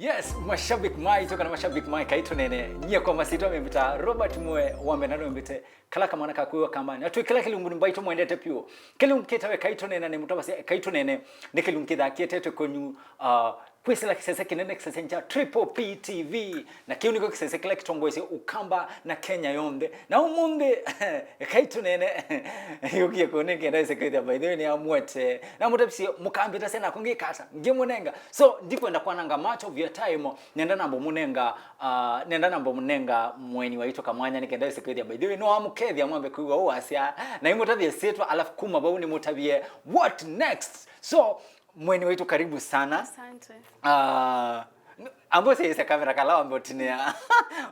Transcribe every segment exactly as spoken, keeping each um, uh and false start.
Yes, mashabiki maitũ kana mashabiki ma Ekai Tũneene, nyie kwa masyĩtwa mĩmbĩta Robert Mwe wa Mbena Nũmbĩte, kala kamwana ka kwĩwa kambani. Na twĩ kĩla kĩlungu nĩ mbaitũ mwendete pyũ. Kĩlungu kĩtawa Ekai Tũneene, na nĩmũtavasya Ekai Tũneene nĩ kĩlungu kĩthaa kĩetetwe kwenyu, uh, kwĩsĩla kĩsese kĩnene, kĩsese kya Triple P T V. Na kĩu nĩkyo kĩsese kĩla kĩtongoesye Ũkamba na Kenya yonthe. Na ũmũnthĩ, Ekai Tũneene yũkie kũũ nĩkenda ĩse kwĩthĩa, by the way, nĩamwete. Namũtavisye mũkambĩtasya nakũ ngĩka ata, ngĩmũnenga. So, ndikwenda kwananga much of your time. Nenda namba mũnenga, uh, nenda namba mũnenga mũeni waitũ kamwanya nĩkenda ĩse kwĩthĩa, by the way, no amũkethya mwambe kwĩw'a ũũ asya. Na imũtavye syĩtwa, alafu kuma vau nĩmũtavye what next. So, mũeni waitũ, karibu sana. Asante. Ah, n-, amba ũsyaĩĩsya kamera kala wambe ũtinĩa,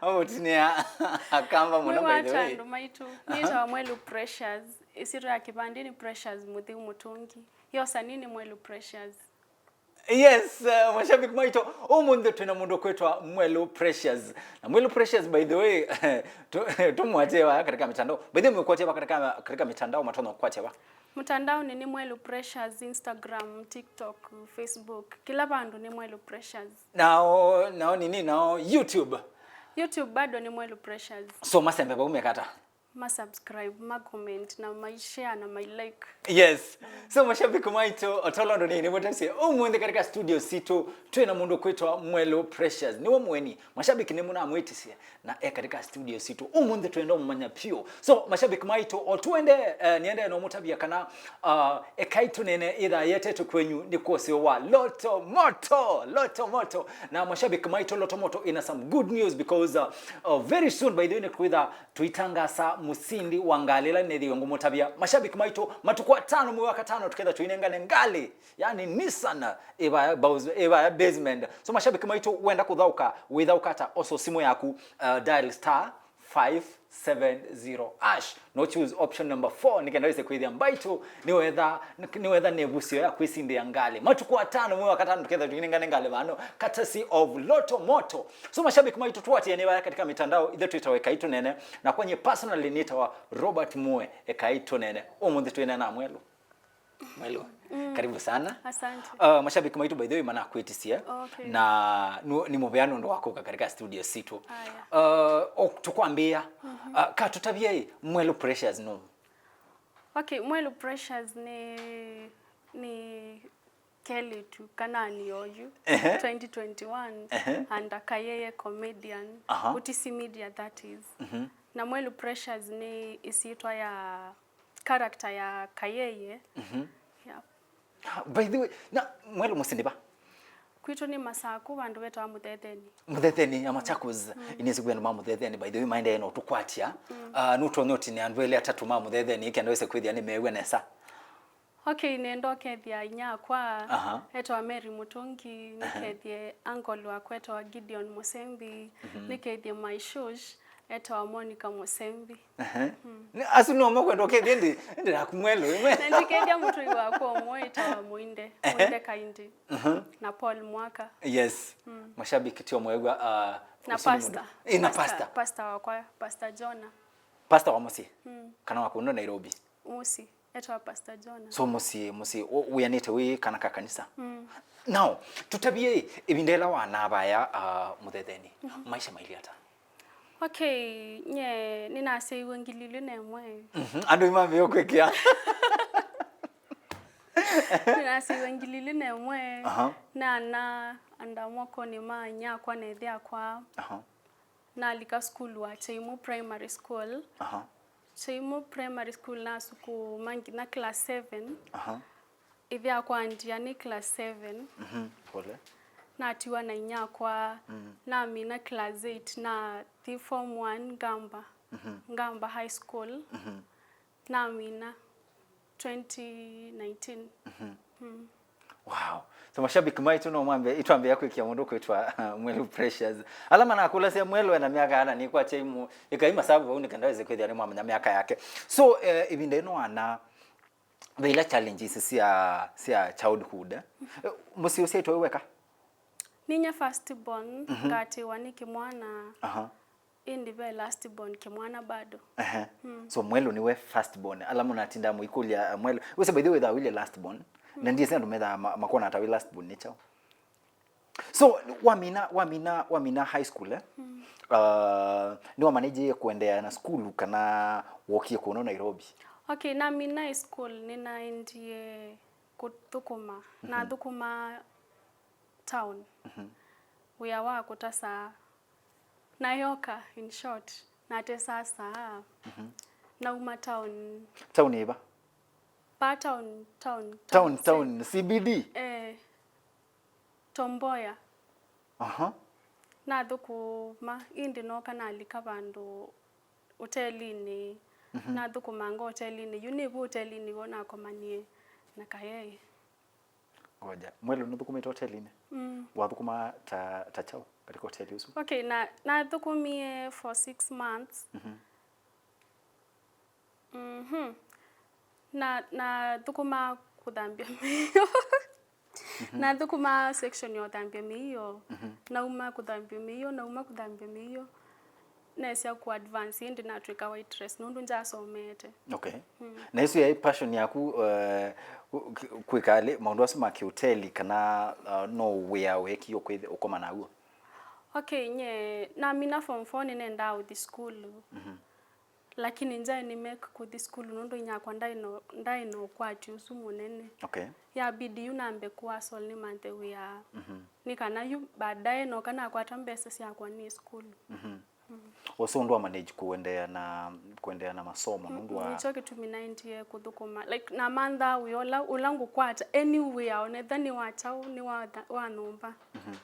wambe ũtinĩa Akamba mũno, by the way. Andũ maitũ, nĩtawa Mwelu Precious. Ĩsyĩtwa ya kĩvandĩ nĩ Precious Mũtheu Mũtũngi. Yosa nĩ Mwelu Precious. Yes, uh, mashabiki maitũ, ũmũnthĩ twĩna mũndũ kwĩtwa Mwelu Precious. Na Mwelu Precious, by the way, tu-, tũmũatĩe va katika mitandao. By the way, mwĩkũatĩe va katika, katika mitandao, matonya kũkũatĩe va? Mtandaoni nĩ Mwelu Precious, Instagram, TikTok, Facebook, kĩla vandũ nĩ Mwelu Precious. Nao, nao nini, nao YouTube? YouTube bado nĩ Mwelu Precious. So masembe vau mekata? Ma subscribe, ma comment, na ma share, na ma like. Yes. So mashabiki maitũ, otolo ndo nini mũtesye. Ũmũnthĩ katika studio sitũ, twĩna mũndũ kwĩtwa Mwelu Precious. Nĩwe mũeni. Mashabiki nĩmũnamwĩtĩsye. Na e katika studio sitũ. Ũmũnthĩ twenda ũmanya pyũ. So, mashabiki maitũ, o twende, eh, niende no mũtavya kana, uh, Ekai Tũneene ĩthaa yetetwe kwenyu nĩ kwa ũseo wa Lotto Moto, Lotto Moto. Na mashabiki maitũ, Lotto Moto ina some good news because, uh, uh, very soon, by the way, nĩkwĩtha tũitangasa mũsindi wa ngalĩ ĩla nĩthĩwe ngũmũtavya. Mashabiki maitũ, matukũ atano mwei wa katano tũketha tũinengane ngalĩ. Yani Nissan, ĩvaya bause-, ĩvaya basement. So mashabiki maitũ, wenda kũthaũka, wĩthaũka ata? Osa simũ yaku, uh, dial star five seven zero hash. No choose option number four, nĩkenda wĩse kwĩthĩa mbaitũ, nĩwetha, nĩwetha nĩvusio ya kwĩsindĩa ngalĩ. Matukũ atano mwei wa katano tũketha tũinengane ngalĩ vano, courtesy of Lotto Moto. So mashabiki maitũ, tũatĩanĩe vaya katika mitandao, ithe twĩtawa Ekai Tũneene, na kwanye personally nĩtawa Robert Mwe Ekai Tũneene. Ũmũnthĩ twĩna na Mwelu. Mwelu. Mm. Karibu sana. Asante. Uh, mashabiki maitũ, by the way, manakwĩtĩsye. Okay. Na nu-, nĩ mũvea nũndũ wa kũka katika studio sitũ. Aya. Uh, o, tũkwambĩa, mhm, uh, ka tũtavye Mwelu Precious nũ? Okay, Mwelu Precious nĩ, nĩ kelĩtu kana nĩ oyu. Ehe. Twenty twenty-one, ehe, under Kayeye Comedian, aha, Utisi Media, that is. Mhm. Na Mwelu Precious nĩ ĩsyĩtwa ya character ya Kayeye. Mhm. Yeah. By the way, na Mwelu mũsyĩ nĩ va? Kwitũ nĩ Masaku, vandũ vetawa Mũthetheni. Mũthetheni, ya Machakos. Mm. Inĩsĩ kwĩ andũ ma Mũthetheni, by the way, maendee no tũkwatya. Mm. Ah, nũtonya ũtinĩa andũ elĩ atatũ ma Mũthetheni, kenda wĩse kwĩthĩa nĩmeew'a nesa. Okay, nĩenda ũkethya inyakwa, aha, etawa Mary Mũtũngi, aha, nĩkethye uncle wakwa etawa Gideon Mũsembi, mhm, nĩkethye my shush, etawa Monica Mũsembi. Ehe. Mm. Nĩ, asu no makwenda ũkethie ndi, ndi naku Mwelu, ĩmwe. Na ndikethia mũtũi wakwa ũmwe ĩtawa Mũinde, ehe, Mũinde Kaindi. Mhm. Na Paul Mwaka. Yes. Mm. Mashabiki tio mwegwa, ah, na ũsu nĩ pastor. Mũndũ. Eh, na pastor, pastor. Pastor wakwa, Pastor Jonah. Pastor wa mũsyĩ? Mm. Kana wa kũndũ Nairobi? Mũsyĩ. Etawa Pastor Jonah. So mũsyĩ, mũsyĩ, ũ-, wĩanĩte wĩ kana ka kanisa? Mm. Now, tũtavye ĩvinda ĩla wanavaya, ah, Mũthetheni. Mhm. Maisha mailyĩ ata? Okay, nye nĩnasyaiwe ngili ilĩ na ĩmwe. Mhm. Andũ imambĩĩa kwĩkĩa. Nĩnasyaiwe ngili ilĩ na ĩmwe. Aha. Nana anda mokonĩ ma nyakwa na ĩthe akwa. Aha. Nalika sukulu wa Cheimu Primary School. Aha. Cheimu Primary School nasukuma nginya class seven. Aha. Ĩthe akwa andia nĩ class seven. Mhm, pole. Natiwa na inyakwa, mm, namina class eight, nathi form one Ngamba. Mhm. Ngamba High School. Mhm. Namina twenty nineteen. Mhm. Mm. Wow. So mashabiki maitũ no mwambe, itwambĩĩa kwĩkĩa mũndũ kwĩtwa, uh, Mwelu Precious. Ala manakũlasya Mwelu ena myaka ana nĩkwatya imu, ĩkai masavu vau nĩkenda wĩse kwĩthĩa nĩmwamanya myaka yake. So, eh, ĩvinda ĩno ana, ve ila challenges sya, sya childhood, eh? Eh, mũsyĩ ũsyaĩtwe wĩ weka? Ninya first born, mhm, ngatĩwa nĩ kĩmwana. Aha. Ĩndĩ ve last born kĩmwana bado. Ehe. Mm. So Mwelu nĩwe first born. Ala mũnatindaa mũikũlya, uh, Mwelu. Wĩsĩ by the way, wĩthaa wĩlye last born. Mm. Na ndiĩsĩ andũ methaa ma-, makona ata wĩ last born nĩ kyaũ? So, wamina, wamina, wamina high school, eh? Mm. Uh, nĩwamanĩjie kũendeea na sukulu kana wokie kũno Nairobi? Okay, namina high school, nĩnaendie kũthũkũma. Mhm. Nathũkũma town. Mhm. Wĩa wa kũtasa. Nayoka, in short, natesaa saa. Mhm. Nauma town. Town ĩva? Pa town, town, Town, town, town, C B D? Eh, Tom Mboya. Aha. Nathũkũma, ĩndĩ nooka nalika vandũ ũtelinĩ. Mhm. Nathũkũmanga ũtelinĩ. Yu nĩvu ũtelinĩ w'o nakomanie na Kayeye. Ngoja. Mwelo nũthũkũmĩte hotelinĩ? Mm. Wathũkũma ta, ta kyaũ katika hoteli ũsu? Okay, na, nathũkũmie for six months. Mhm. Mhm. Na, nathũkũma kũthambia mĩio. Mhm. Nathũkũma section ya ũthambia mĩio. Mhm. Nauma kũthambia mĩio, nauma kũthambia mĩio. Neesya kũ advance, ĩndĩ natw'ĩka waitress, nũndũ ndyasomete. Okay. Mm. Na ĩsu yaĩ passion yaku, eh, ku-, ku-, kwĩka lĩ, maũndũ asu ma kĩũteli, kana, uh, no wĩa weekie ũkwĩthĩ-, ũkoma naw'o? Okay, nye, namina form four nĩnendaa ũthi sukulu. Mhm. Lakini ndyaĩ nĩ make kũthi sukulu nũndũ inyakwa ndaĩ na, ndaĩ na ũkwati ũsu mũnene. Okay. Yabidi yu nambe kũ hustle nĩmanthe wĩa. Mhm. Nĩ kana yu baadaye noka nakwata mbesa syakwa nĩ sukulu. Mhm. Mm. Ũsu ũndũ wa manage kũendeea na, kũendeea na masomo, nũndũ wa nĩkyo kĩtumi naendie kũthũkũma. Like, namanthaa wĩa ũla, ũla ngũkwata anywhere, onetha nĩ wa kyaũ, nĩ wa tha-, wa nyũmba. Mhm.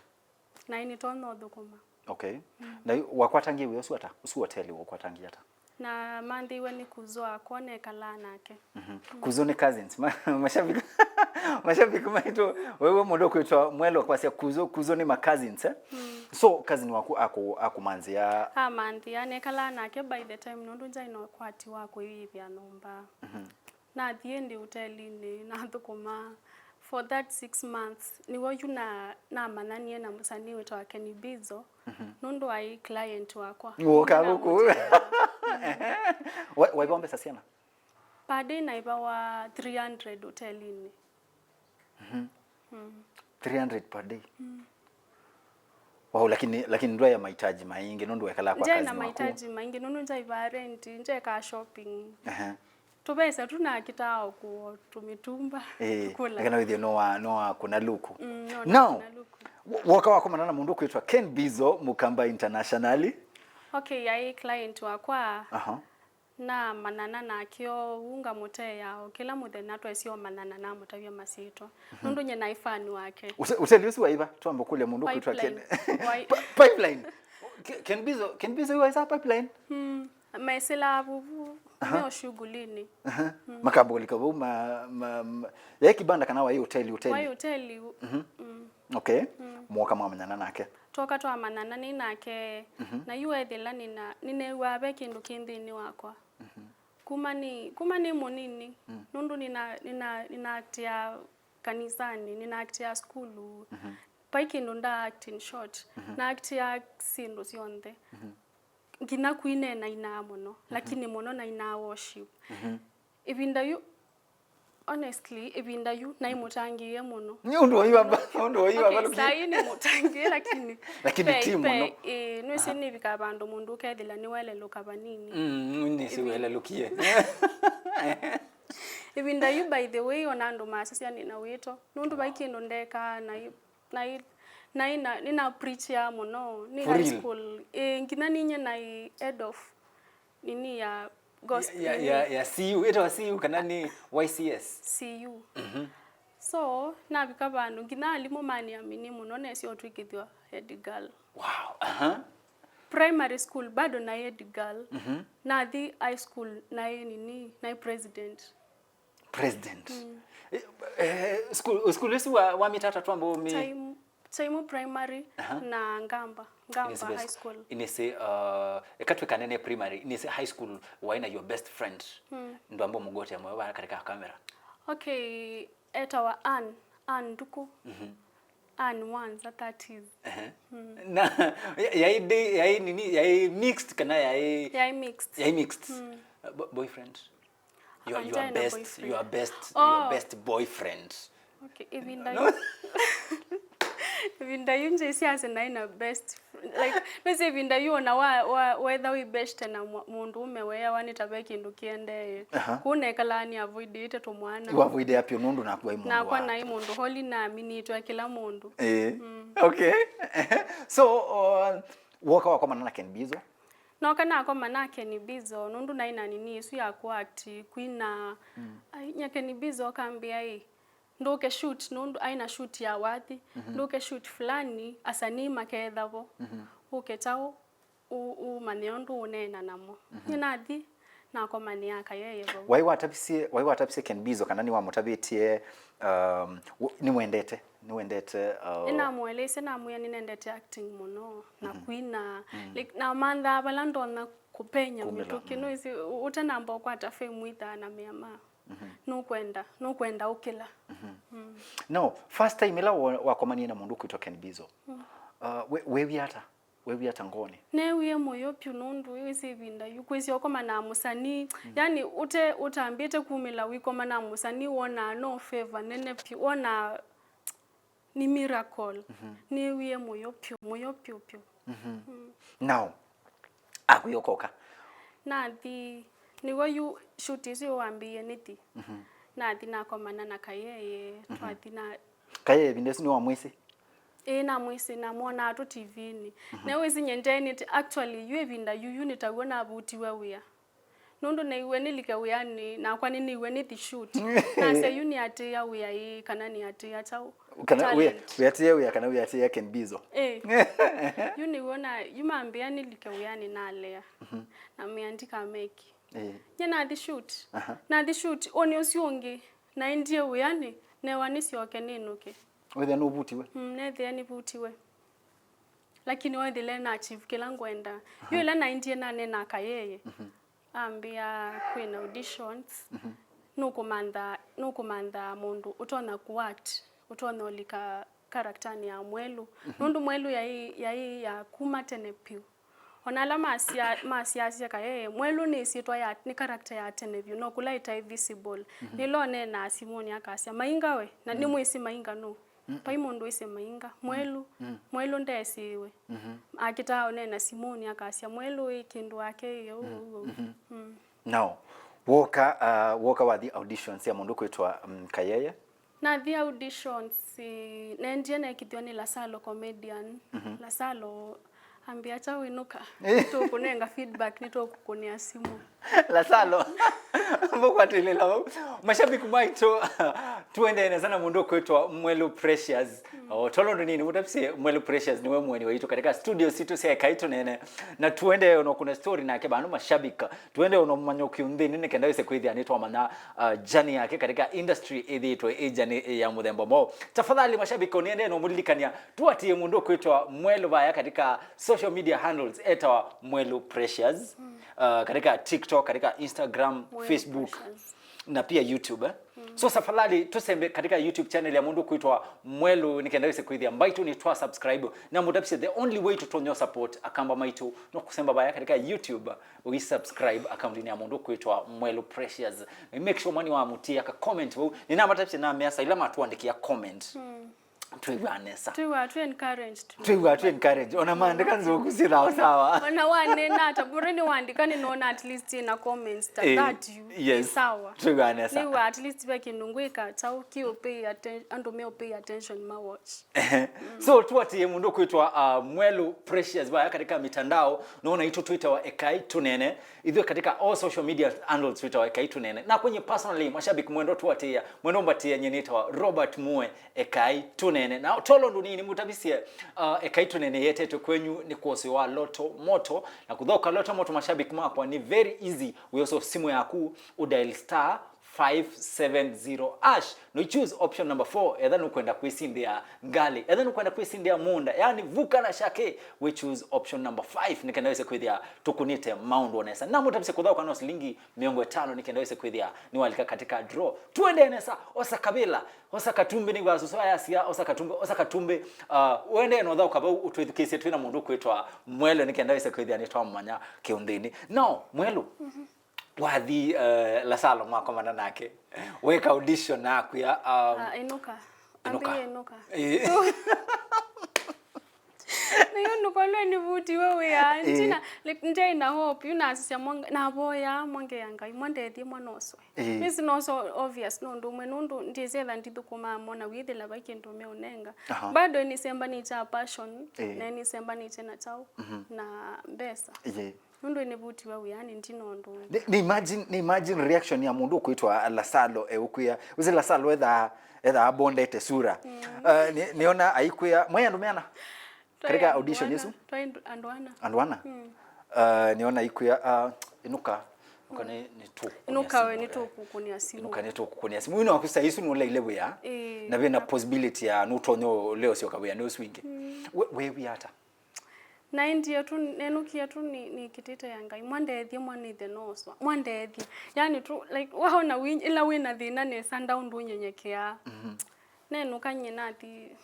Naĩ nĩtonya ũthũkũma. Okay. Mm. Na yu wakwatangie wĩa ũsu ata? Ũsu hoteli ũkwatangie ata? Namanthĩiwe nĩ kuzo wakwa nekalaa nake. Mhm. Mm. Kuzo nĩ cousins. Ma-, mashabiki, mashabiki maitũ, wewe mũndũ kwĩtwa Mwelo kwasya kuzo, kuzo nĩ ma cousins, eh? Mm. So, cousin waku aku-, akũmanthĩa? Amanthĩa, nekalaa nake by the time, nũndũ ndyaĩ na ũkwati wa kwĩyĩvĩa nyũmba. Mhm. Nathi ĩndĩ ũtelinĩ, nathũkũma for that six months. Nĩw'o yu na, namanyanie na mũsanii wĩtawa Kenny Bizo, mhm, nũndũ aĩ client wakwa. Woka gũkũ. Wa-, waĩvawa mbesa siana? Per day naĩvawa three hundred ũtelinĩ. Mhm. Mm. Three hundred per day. Mm. Wow, lakini, lakini ndwaĩ na mahitaji maingĩ nũndũ wekalaa kwa cousin waku. Ndyaĩ na mahitaji maingĩ nũndũ ndyaĩvaa rent, ndyekaa shopping. Ehe. Tũvesa tu nakitaa o kũo tũmĩtumba, eh, tũkũla. Kana wĩthĩe no wa, no wa kũna luku. Mm, no, no. Now, kũna luku. Wo-, woka wakomana na mũndũ kwĩtwa Ken Bizo, Mũkamba Internationally. Okay, yaĩ client wakwa. Aha. Namanana nake oou ngamũteea o kĩla mũthenya twesĩ omanyana namũtavya masyĩtwa. Mhm. Nũndũ nye naĩ fan wake. Ũte-, ũteli ũsu waĩva? Twamba kũlya mũndũ kwĩtwa Ken. Pipeline. Wai- Pi-, Pipeline. Ke-, Ken Bizo, Ken Bizo yu waĩsa Pipeline? Mm. Mesĩlaa vuvu, aha, me o shughulini. Aha. Mm. Makamba kũlika vau ma, ma, ma, yaĩ kibanda kana waĩ hoteli, hoteli? Waĩ hoteli. Mhm. Mm. Okay. Mm. Mwoka mwamanyana nake? Twoka twamanyana nĩ nake, mhm, na yu ethĩla nĩna-, nĩnew'aa ve kĩndũ kĩ nthĩnĩ wakwa. Mhm. Kuma nĩ, kuma nĩ mũnini, mm, nũndũ nĩna-, nĩna-, nĩnaaktia kanisanĩ, nĩnaaktia sukulu. Mhm. Vai kĩndũ nda act, in short. Mhm. Naaktia syĩndũ syonthe. Mhm. Nginya kwina nainaa mũno, mhm, lakini mũno nainaa worship. Mhm. Ĩvinda yu, honestly, ĩvinda yu naĩ mũtangĩĩe mũno. Nĩ ũndũ wa ivamba, ũndũ wa ivamba. Okay, saĩ nĩ mũtangĩĩe, lakini lakini ve, ti ve mũno. Ĩĩ, nĩwĩsĩ, aha, nĩvika vandũ mũndũ ũkethĩla nĩwelelũka vanini. Mm, nĩsĩ welelũkie. Ĩvinda yu, by the way, ona andũ masisya nĩna wĩto. Nũndũ vai kĩndũ ndekaa na i-, na i-, na ina, nĩna preachia mũno. Nĩ high school. For real? Ĩĩ, nginya ninye naĩ head of nini ya gospel, ya, ya, nini? Ya, ya C U, ĩtawa C U kana nĩ Y C S? C U. Mhm. So, navika vandũ, nginya alimũ maniamini mũno, nesyo ũtw'ĩkĩthw'a head girl. Wow, aha. Primary school, bado naĩ head girl. Mhm. Nathi high school, naĩ nini, naĩ president. President. Mm. Eh, eh, school, school ĩsu wa, wamĩtata twamba ũmĩ- Time, Time Primary, aha, na Ngamba, Ngamba High School. Inĩsĩ, uh, eka twĩkane nĩ primary, inĩsĩ high school waĩ na your best friend. Mm. Ndwamba ũmũgotea mwe wa katika kamera. Okay, etawa Ann, Ann Nduku. Mhm. Ann Wanza, that is. Ehe. Mm. Na, ya-, yaĩ day, yaĩ nini, yaĩ mixed kana yaĩ? Yaĩ mixed. Yaĩ mixed. Mm. Uh, bo-, boyfriend? Your, your best, your best, your best boyfriend. Okay, ĩvinda yu. Ĩvinda yu njĩsĩ ase naĩ na best fr-, like, nĩsĩ ĩvinda yu ona wa, wa, wetha wĩ best na mwa-, mũndũ ũme weawa nĩ ta ve kĩndũ kĩendee. Aha. Kũu nekalaa nĩ avoidĩte tũmwana. Ĩwavoidĩa pyũ nũndũ naku waĩ mũndũ nakwa wa naĩ mũndũ holy na aminĩtwe kĩla mũndũ. Ĩĩ. Mm. Okay. So, uh, woka wakomana na Ken Bizo? Noka nakoma na Ken Bizo, nũndũ naĩ na nini ĩsu ya kũact, kwina. Mm. Ai, nya Ken Bizo akambĩa, "Ĩ, ndũke shoot," nũndũ aĩ na shoot ya wathi, mhm, "Ndũke shoot fulani, asanii maketha vo. Mhm. Ũke ta ũ, ũ, ũmanye ũndũ ũneena namo." Mhm. Nĩnathi, nakomanĩa Kayeye vau. Waĩ watavisye, waĩ watavisye Ken Bizo kana nĩwamũtavĩtye, um, w-, nĩwendete, nĩwendete, uh, nĩnamũeleisye, namwĩa nĩnendete acting mũno, na, mhm, kwina, mm, like, namanthaa vala ndonya kũpenya kumĩla, mĩtũkĩ, mm, nũĩsĩ, ũ-, ũtanamba ũkwata fame wĩthaa na mĩama. Mhm. Nũkwenda, nũkwenda ũkĩla. Mhm. Mm. No, first time ĩla wa-, wakomanie na mũndũ ũkwĩtwa Ken Bizo, mm, uh, we-, wewie ata? Wewie ata ngoonĩ? Neewie mũyo pyũ nũndũ wĩsĩ ĩvinda yu kwĩsĩ ũkoma na mũsanii. Mm. Yani, ũte, ũtambĩte kumĩla wĩkoma na mũsanii, wonaa no favor nene pyũ, wonaa nĩ miracle. Mhm. Nĩwie mũyo pyũ, mũyo pyũ pyũ. Mhm. Mm. Now, akwĩa ũkoka? Nathi, nĩw'o yu shoot ĩsu yĩwambĩĩe nĩthi. Mhm. Nathi nakomana na Kayeye, mhm, twathi na Kayeye ĩvinda ĩsu nĩwamwĩsĩ? Ĩĩ, namwĩsĩ, namwonaa tũ T V-inĩ. Mhm. Na wĩsĩ nye ndeenĩte, actually, yu ĩvinda yu, yu nĩtaw'o navutiwe wĩa. Nũndũ nĩiwe nĩlike wĩanĩ, nakwa nĩnĩiwe nĩthi shoot. Nasya, "Yu nĩatĩĩa wĩa ĩĩ, kana nĩatĩĩa kyaũ?" Kana wĩa-, talent. Wĩatĩĩa wĩa kana wĩatĩĩa Ken Bizo? Ĩĩ. Yu nĩw'o na, yu mambĩa nĩlike wĩanĩ nalea. Mhm. Na mĩa ndikameki. Ĩĩ. Nye nathi shoot. Aha. Nathi shoot, ũnĩ ũsu ũngĩ, naendie wĩanĩ, newa nĩsyoke nĩnũke. Wĩthĩa nũvutiwe? Mm, nethĩa nĩvutiwe. Lakini wethĩle na achieve kĩla ngwenda. Aha. Yu ĩla naendie nanena Kayeye. Mhm. Ambĩa kwĩna auditions, mhm, nũkũmantha, nũkũmantha mũndũ ũtonya kũact, ũtonya ũlika character-nĩ ya Mwelu. Mhm. Nũndũ Mwelu yaĩ, yaĩ ya kuma tene pyũ. Ona ala masya-, masyasya Kayeye, Mwelu nĩ ĩsyĩtwa ya, nĩ character ya tene vyũ, no kũla ĩtaĩ visible. Mhm. Nĩla ũneenaa simũnĩ akasya, "Mainga we," na, mm, nĩmwĩsĩ Mainga nũ? Mm-mm. Vai mũndũ wĩsĩ Mainga. Mm. Mwelu, mm, Mwelu ndesĩwe. Mhm. Akĩtaa ũneena simũnĩ, akasya, "Mwelu wĩ kĩndũ wake ĩ ũu, mm, ũu, ũu." Mhm. Mm. Now, woka, uh, woka wathi auditions ya mũndũ kwĩtwa, um, Kayeye? Nathi auditions, eh, nendie nekĩthw'a nĩ Lasalo comedian. Mhm. Lasalo ambĩa, "Kyaũ, ĩnũka. Eh. Nĩtũkũnenga feedback, nĩtũkũkũnĩa simũ." Lasalo, mbũkwatĩlĩla vau. Mashabiki maitũ, tũendee nesa na mũndũ ũkwĩtwa Mwelu Precious. Mm. O, tolo ndũnini, mũtavisye Mwelu Precious nĩwe mũeni waitũ katika studio sitũ sya Ekai Tũneene. Na tũendee ona kũna story nake vandũ mashabiki. Tũendee ona ũmanya ũkĩ ũnthĩnĩ nĩ kenda wĩse kwĩthĩa nĩtwamanya, uh, journey yake katika industry ĩthĩĩtwe ĩ journey ya mũthemba mwaũ. Tafadhali mashabiki, ũnĩendee na ũmũlilikania, tũatĩĩe mũndũ ũkwĩtwa Mwelu vaya katika social media handles etawa Mwelu Precious, mm, uh, katika TikTok, katika Instagram, Mwelu Facebook, Precious, na pia YouTube, eh? Mm. So, tafadhali, tũsembe katika YouTube channel ya mũndũ kwĩtwa Mwelu, nĩ kenda wĩse kwĩthĩa mbaitũ nĩ twa subscribe. Na mũtavisye, the only way tũtonya support akamba maitũ no kũsemba vaya katika YouTube, ũi subscribe account-inĩ ya mũndũ kwĩtwa Mwelu Precious. Make sure mwani wa mũtia ka comment vau. Nĩnamatavisye na measa ila matũandĩkĩa comment. Mm. Twĩw'aa nesa. Twĩw'aa twĩ encouraged. Twĩw'aa twĩ encouraged. Ona maandĩka nzũku syĩ sawa sawa. Ona wanena ata, bure nĩwandĩka, nĩnona at least ĩna comments ta, eh, that you, yes, nĩ sawa. Twĩw'aa nesa. Nĩw'aa at least ve kĩndũ ngwĩka, kyaũ kĩ pay atten-, andũ me pay attention ma watch. Ehe. Mm. So, tũatĩĩe mũndũ kwĩtwa, uh, Mwelu Precious vaya katika mitandao, nona itũ twĩtawa Ekai Tũneene. Ithuĩ katika all social media handles twĩtawa Ekai Tũneene. Na kwenye personally, mashabiki mwendwa tũatĩĩa, mwendwa mbatĩĩa, nye nĩtawa Robert Mue, Ekai Tũneene. Na tolo ndũnini mũtavisye, uh, Ekai Tũneene yetetwe kwenyu nĩ kwa ũsĩ wa Lotto Moto. Na kũthoka Lotto Moto, mashabiki makwa, nĩ very easy. Wĩosa simũ yaku, ũdial star five seven zero hash. No choose option number four, etha nũkwenda kwĩsindĩa ngalĩ. Etha nũkwenda kwĩsindĩa mũũnda, yani vuka na shake, we choose option number five, nĩ kenda wĩse kwĩthĩa tũkũnĩte maũndũ o nesa. Na mũtavisye kũthaũka no silingi mĩongo ĩtano, nĩ kenda wĩse kwĩthĩa nĩwalika katika draw. Tũendee nesa, osa kavĩla, osa katumbĩ, nĩw'a sũsũ ayasya, osa katumbĩ, osa katumbĩ. Uh, ũendee na ũthaũka vau, ũtwĩthukĩĩsye twĩ na mũndũ kwĩtwa Mwelu, nĩ kenda wĩse kwĩthĩa nĩtwamũmanya kĩũnthĩnĩ. No, Mwelu, mhm. Wathi, eh, Lasalo mwakomana nake. Weka audition nakwĩa, um, ah, ĩnũka. Ĩnũka. Ambĩĩa ĩnũka. Eh. Na yu ndukolwe nivutiwe wĩa. Eh. Ntina, like, ndyaĩ na hope, yu nasisya mwa Ngai, navoya mwa Ngai ya Ngai, mwa ndethie mwa noswe. Eh. Nĩsĩ noswe obvious nũndũ ũmwe, nũndũ ndyĩsĩ etha ndithũkũmaa mo na wĩthĩla vai kĩndũ meũnenga. Aha. Bado nĩsembanĩte a passion, eh, na nĩsembanĩte na kyaũ, mhm, na mbesa. Yeah. Nũndũ nĩvutiwe wĩanĩ ndina ũndũ ũngĩ. Ni, ni imagine, ni imagine reaction ya mũndũ ũkwĩtwa Lasalo eũkwĩa. Wĩsĩ Lasalo ethaa, ethaa abondete sura. Mm. Uh, ni, niona aikwĩa, mwaĩ andũ meana? Katika audition ĩsu? Twaĩ andũ ana. Andũ ana? Mm. Uh, niona aikwĩa, uh, ĩnũka, ĩnũka, mm, nĩ, nĩ tũkũkũnia, ĩnũka we, simũ, nĩ tũkũkũnia simũ. Ĩnũka nĩ tũkũkũnia simũ. Wĩna waku saa isu nũleile wĩa. Ĩĩ. Na vena possibility ya nũtonya leo syoka wĩa nĩ ũsu ingĩ. Mm. We, we wĩa ata? Naendie tu, nenũkie tu nĩ, nĩkĩtĩte ya Ngai, mwa ndethie mwa nĩthe noswa, mwa ndethie. Yani tu, like, waona wĩ, ĩla wĩna thĩna nesa nda ũndũ ũnyenyekeaa. Mhm. Nenũka nyie nathi,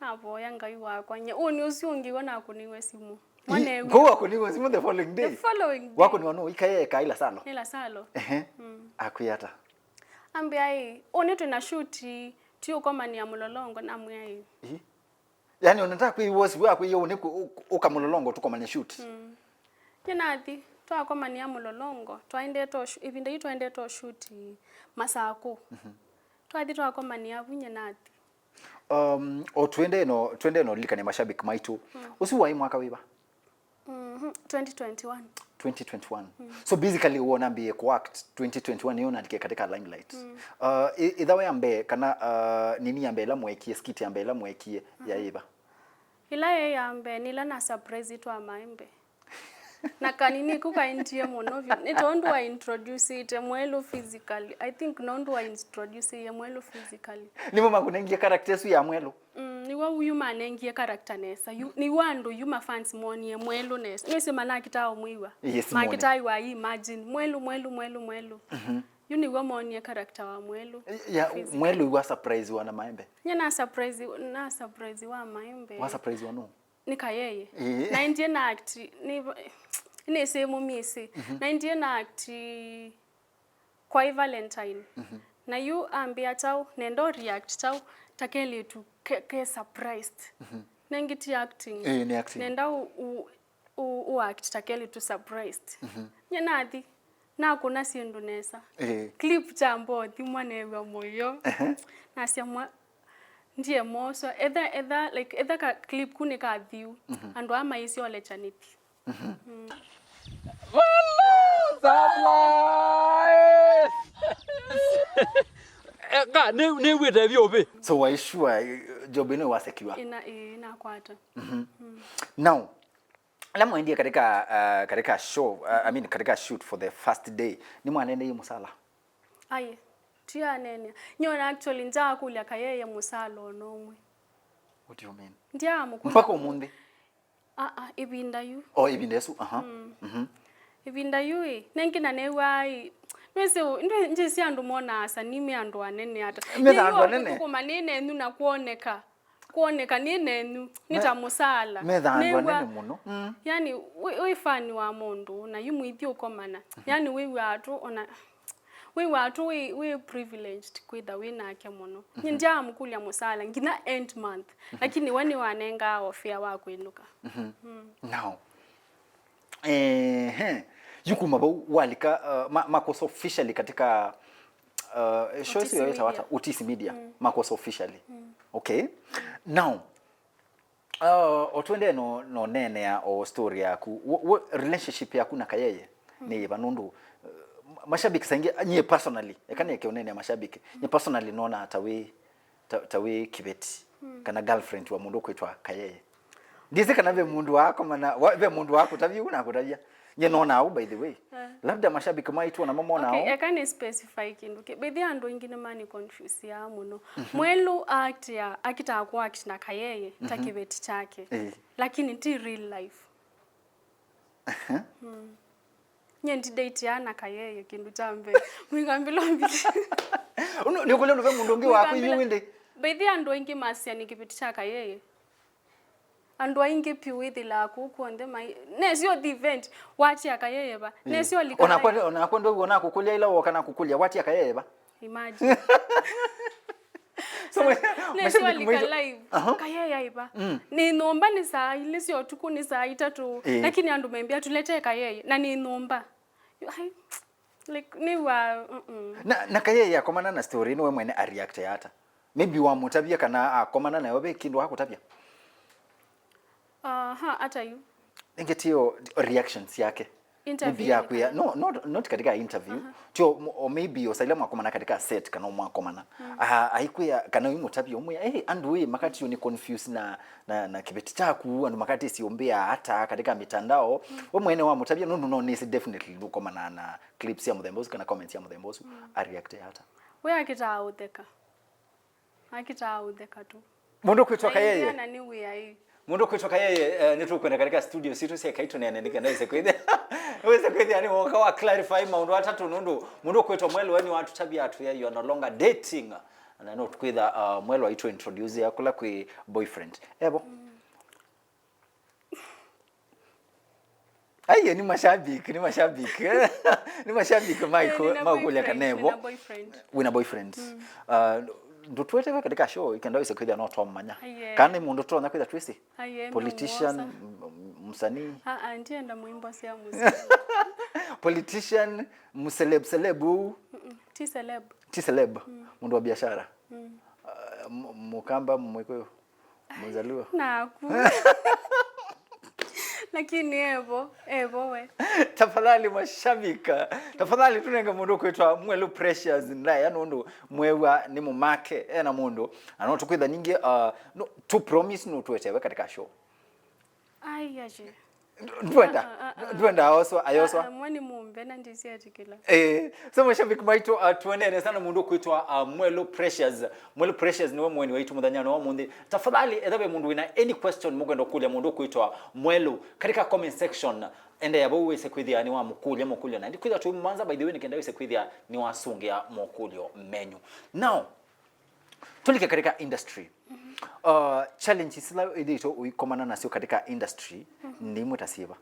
navoya Ngai wakwa, nye, ũnĩ ũsu ũngĩ w'o nakũnĩwe simũ. Mwa neew'a. Ko wakũnĩwe simũ the following day? The following day. Wakũnĩwa nũ? Ikaye eka ila salo? Ila salo. Ehe. Mm. Akwĩa ata? Ambĩa ĩ, ũnĩ twĩna shoot, ti ũkomanĩa mũlolongo, namwĩa ĩ. Ĩ? Yani, ona ta kwĩ wosi wa kwĩ yo nĩ kũ-, ũ-, ũka mũlolongo tũkomane shoot. Mm. Nĩ nathi, twakomania mũlolongo, twaendete o shu-, ĩvinda yu twaendete o shoot Masakũ. Mhm. Twathi twakomania vu nye nathi. Um, o twende no, twende no lilikania mashabiki maitũ. Mm. Ũsu waĩ mwaka wĩva? Mhm, twenty twenty-one. Twenty twenty-one. Mm. So basically, wewe unaambia ku act twenty twenty-one, hiyo unaandika katika limelight. Mm. Uh, i-, ithawa ya mbee, kana, uh, nini ya mbee ila mwekie, skit ya mbee ila mwekie, ya, mhm, iva? Ila ye ya mbee, nila na surprise twa maembe. Na kanini ku kaendie mũno vyũ. Nĩ tondũ wa introduce ite Mwelu physically. I think nondũ wa introduce ye Mwelu physically. Nĩmo makũnengie character ĩsu ya Mwelu? Mm, nĩw'o yu manengie character nesa. Yu, nĩw'o andũ yu mafans monie Mwelu nesa. Nĩsĩ manakitaa ũmwĩw'a. Yes, mone. Makitaa wa imagine. Mwelu, Mwelu, Mwelu, Mwelu. Mhm. Yu nĩw'o monie character wa Mwelu. Ya, physically. Mwelu wa surprise wa na maembe. Nye na surprise, na surprise wa maembe. Wa surprise wa no? Nĩ Kayeye. Ĩĩ. Na indie na act, nĩ, nĩ same misi. Mhm. Na indie na act Kwaĩ Valentine. Mhm. Na yu ambĩa kyaũ, nenda ũ react kyaũ, ta kelĩtu ke, ke surprised. Mhm. Nengĩ ti acting. Ĩĩ, nĩ acting. Nenda ũ, ũ, ũ, ũ act ta kelĩtu surprised. Mhm. Nye nathi, nakũna syĩndũ nesa. Ĩĩ. Clip kya mbothi mwaneew'a mũyo. Ehe. Nasya mwa, ndie moswa. Etha, etha, like, etha ka clip ku nĩ kathiu. Mhm. Andũ aa maisyolecha nĩthi. Mhm. Mm. Surprise! Eh, ka, nĩ, nĩw'ĩte vyũ vi. So, why sure, eh, job ĩno wa secure? Ĩna, ĩĩ, nakwata. Mhm. Mm. Now, ala mwaendie katika, uh, katika show, uh, I mean, katika shoot for the first day, nĩ mwanenei mũsala? Aye, tianene. Nyona actually, njaakũlya Kayeye mũsala ona ũmwe. What do you mean? Ndiamũkũlya. Mpaka ũmũnthĩ? Aa, ĩvinda yu. Oh, ĩvinda ĩsu, aha. Mm. Mhm. Ĩvinda yu ĩ, nengĩ na new'aa ĩ, nĩsĩ ũ-, ndwĩ-, njĩsĩ andũ monaa asanii me andũ anene ata. Metha andũ anene? Kũkũma nĩ nenyu na kwoneka. Kwoneka nĩ nenyu, nĩ ta mũsala. Metha andũ anene mũno. Mm. Yani, wĩ, wĩ fan wa mũndũ, na yu mũithi ũkomana. Mhm. Yani, wĩw'aa tu, ona, wĩw'aa tu wĩ, wĩ privileged kwĩtha wĩ nake mũno. Mhm. Nĩ ndiamũkũlya mũsala, nginya end month. Mhm. Lakini we nĩwanengaa ofea wa kwĩnũka. Mhm. Mm. Now, ehe, yu kuma vau walika, uh, ma-, makũsa officially katika, uh, show ĩsu yaĩtawa ata? Utisi Media. Mm. Makũsa officially. Mm. Okay. Now, uh, o twendee no, no neenea o story yaku. Wo, wo, relationship yaku na Kayeye nĩ yĩva? Nũndũ, uh, mashabiki saingĩ, nyie personally, eka nĩeke ũneenea mashabiki. Nyie personally nonaa ta wĩ ta, ta wĩ kĩveti, mm, kana girlfriend wa mũndũ ũkwĩtwa Kayeye. Ndĩsĩ kana ve mũndũ wakomana, wa, ve mũndũ wakũtavya ũu nakũtavya. Nye nonaa ũu, by the way. Eh. Labda mashabiki maitũ namo monaa ũu. Okay, eka nĩ specify kĩndũ kĩ. By the way, andũ aingĩ nĩmani confuse mũno. Mhm. Mwelu act ya, akitaa ku act na Kayeye, ta, mhm, kĩveti kyake. Eh. Lakini ti real life. Aha. Mm. Nye ndidateaa na Kayeye kĩndũ kya mbee. Mwĩkambĩla mbili. Ũno, nĩũkũlya nũve mũndũ ũngĩ waku yu ĩndĩ? By the way, andũ aingĩ masya nĩ kĩveti kya Kayeye. Andũ aingĩ piũ wĩthĩlaa kũu kw'onthe mai-, nesyo the event, watia Kayeye va? Mm. Nesyo lika. Onakwa, onakwa ndwĩw'a nakũkũlya ĩla woka nakũkũlya, watia Kayeye va? Imagine. So, mwe-, Nĩ mashabiki swali ka maitũ- live. Aha. Kayeye aiva. Mm. Nĩ nyũmba nĩ saa ilĩ sya ũtukũ, nĩ saa itatũ. Eh. Lakini andũ membia tulete kayeye. Na nĩ nyũmba. Ai, like, nĩ wa, mm-mm. Na, na kayeye akomana na story ĩno, we mwene a react ata? Maybe wamũtavya kana akomana nayo ve kĩndũ akũtavya? Aha, ata yu. Nĩngĩ tio reactions yake. Maybe Interview yakwĩa, nĩ no, not, not katika interview. Tio, m-, or maybe osaila mwakomana katika set kana mwakomana. Ah, aikwĩa kana ũimũtavya ũmwĩa, "Hey, andũ ĩ, makatio nĩ confuse na, na, na kĩveti kyaku, andũ makatĩsĩ ũmbĩa ata katika mitandao." We mwene wamũtavya, nũndũ no nĩsĩ definitely ndũkomana na clips ya mũthemba ũsu kana comments ya mũthemba ũsu, a react ata? We akĩtaa ũtheka. Akĩtaa ũtheka tu. Mũndũ kwĩtwa Na kayeye. Indiana nĩ wĩa ĩ. Mũndũ kwĩtwa kayeye, eh, nĩtũkwenda katika studio sitũ sya Kaitũ Nene nĩ kana wĩse kwĩthĩa. Wĩse kwĩthĩa nĩ woka wa clarify maũndũ atatũ nũndũ mũndũ kwĩtwa Mwelu we nĩwatũtavya atwĩa you are no longer dating. Na no tũkwĩtha, uh, Mwelu aitũ introduce ya kũla kwĩ boyfriend. Evo. Aiye, ni mashabiki, ni mashabiki. Ni mashabiki Eh, maiko nina makulia boyfriend, kanevo. Nina boyfriend. Wina boyfriend. Uh, ndũtwete we katika show ikenda wĩse kwĩthĩa no twammanya. Aiye. Kana nĩ mũndũ tũtonya kwĩtha twĩsĩ? Aiye, Politician, nĩmũmwosa. M-, msanii. Ah, ah, ndienda mwimbo sya muziki. Politician, mceleb, celeb ũu. Mm-mm, ti celeb. Ti celeb, mũndũ wa biashara. Ah, m-, Mkamba, Mwikuyu, Mzalua. Naku. Lakini evo, evo we. Tafadhali mashabika, tafadhali tunenge mũndũ kwĩtwa Mwelu Precious ndaya nũndũ mwewa nĩ mũmake ena mũndũ. Na no tũkwĩtha ningĩ, uh, no, tu promise no tuetewe katika show. Ai, aje. Ndwenda, Ah, ah, ah, ah. Ndwenda aoswa, ayoswa. Ah, ah, mwani mumbe na ndisiatikila. Eh, so mashabiki maitũ, uh, tuonene sana mũndũ kwĩtwa, uh, Mwelu Precious. Mwelu Precious nĩwe mũeni waitũ mũthenyanĩ wa ũmũnthĩ. Tafadhali, etha ve mũndũ wĩna any question mũkwenda kũlya mũndũ kwĩtwa Mwelu katika comment section, enda yavo wĩse kwĩthĩa nĩ wa mũkũlya mũkũlyo na ndikwĩthĩa tũimũmanza, by the way, nĩkenda wĩse kwĩthĩa nĩ wasũngĩa mokũlyo menyu. Now, tũlike katika industry. Uh, challenges ila ĩthĩĩtwe ũikomana nasyo katika industry nĩ imwe ta syĩva?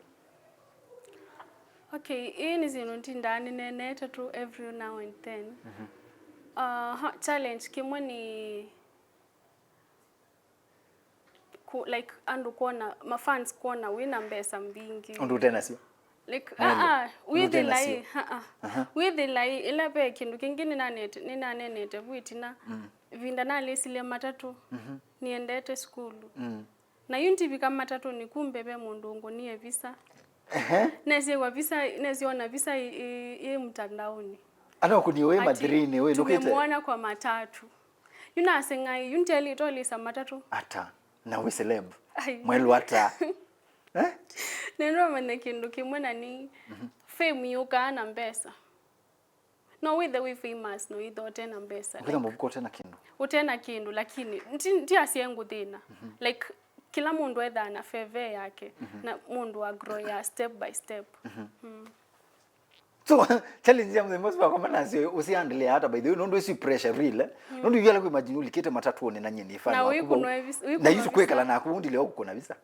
Okay, ii nĩ syĩndũ ntindaa nĩneenete tu every now and then. Uh, ha, challenge kĩmwe nĩ ku, like, andũ kwona, mafans kwona wĩna mbesa mbingĩ. Ũndũ ũte nasyo? Like, Mwene. ah, ah, Ũndũ ũte wĩthĩla nasyo. Ĩ, ah, ah. Wĩthĩla Ĩ, ĩla ve kĩndũ kĩngĩ nĩnanete, nĩnanenete vu ĩtina. Ĩvinda nalĩsilye matatũ, nĩendete sukulu. Na yu ndivika matatũnĩ, kumbe ve mũndũ ũngũnie visa. Ehe. Nesĩwa visa, nesĩona visa ĩ, ĩ, ĩ mtandaoni. Anakunie we madrini, we lukite. Tumemwona kwa matatu. Yu naseng'ai, yu ndyelĩtwe lĩsa matatũ. Ata? Na we celeb. Ai. Mwelu ata? Eh? Nĩndũmanya kĩndũ kĩmwe na nĩ fame yũkaa na mbesa. No wĩthe wĩ famous, no wĩthe ũte na mbesa. Ũkĩtha mũvuko ũte na kĩndũ. Ũte na kĩndũ, lakini ndi, ndiasye ngũthĩna. Like, kĩla mũndũ ethaa na feve yake, na mũndũ wa grow ya step by step. Mm. So, challenge ya mũthemba ũsu wakwa manasyo ũsihandle ata, by the way, nũndũ ĩsu pressure real, eh? Nũndũ yala ku imagine ulikite matatũnĩ na nyie nĩ fan. Na waku wĩkũnwa vau. Vis-, na wĩkũnwa yu visa. Kwĩkala naku ndileo kũkũna visa.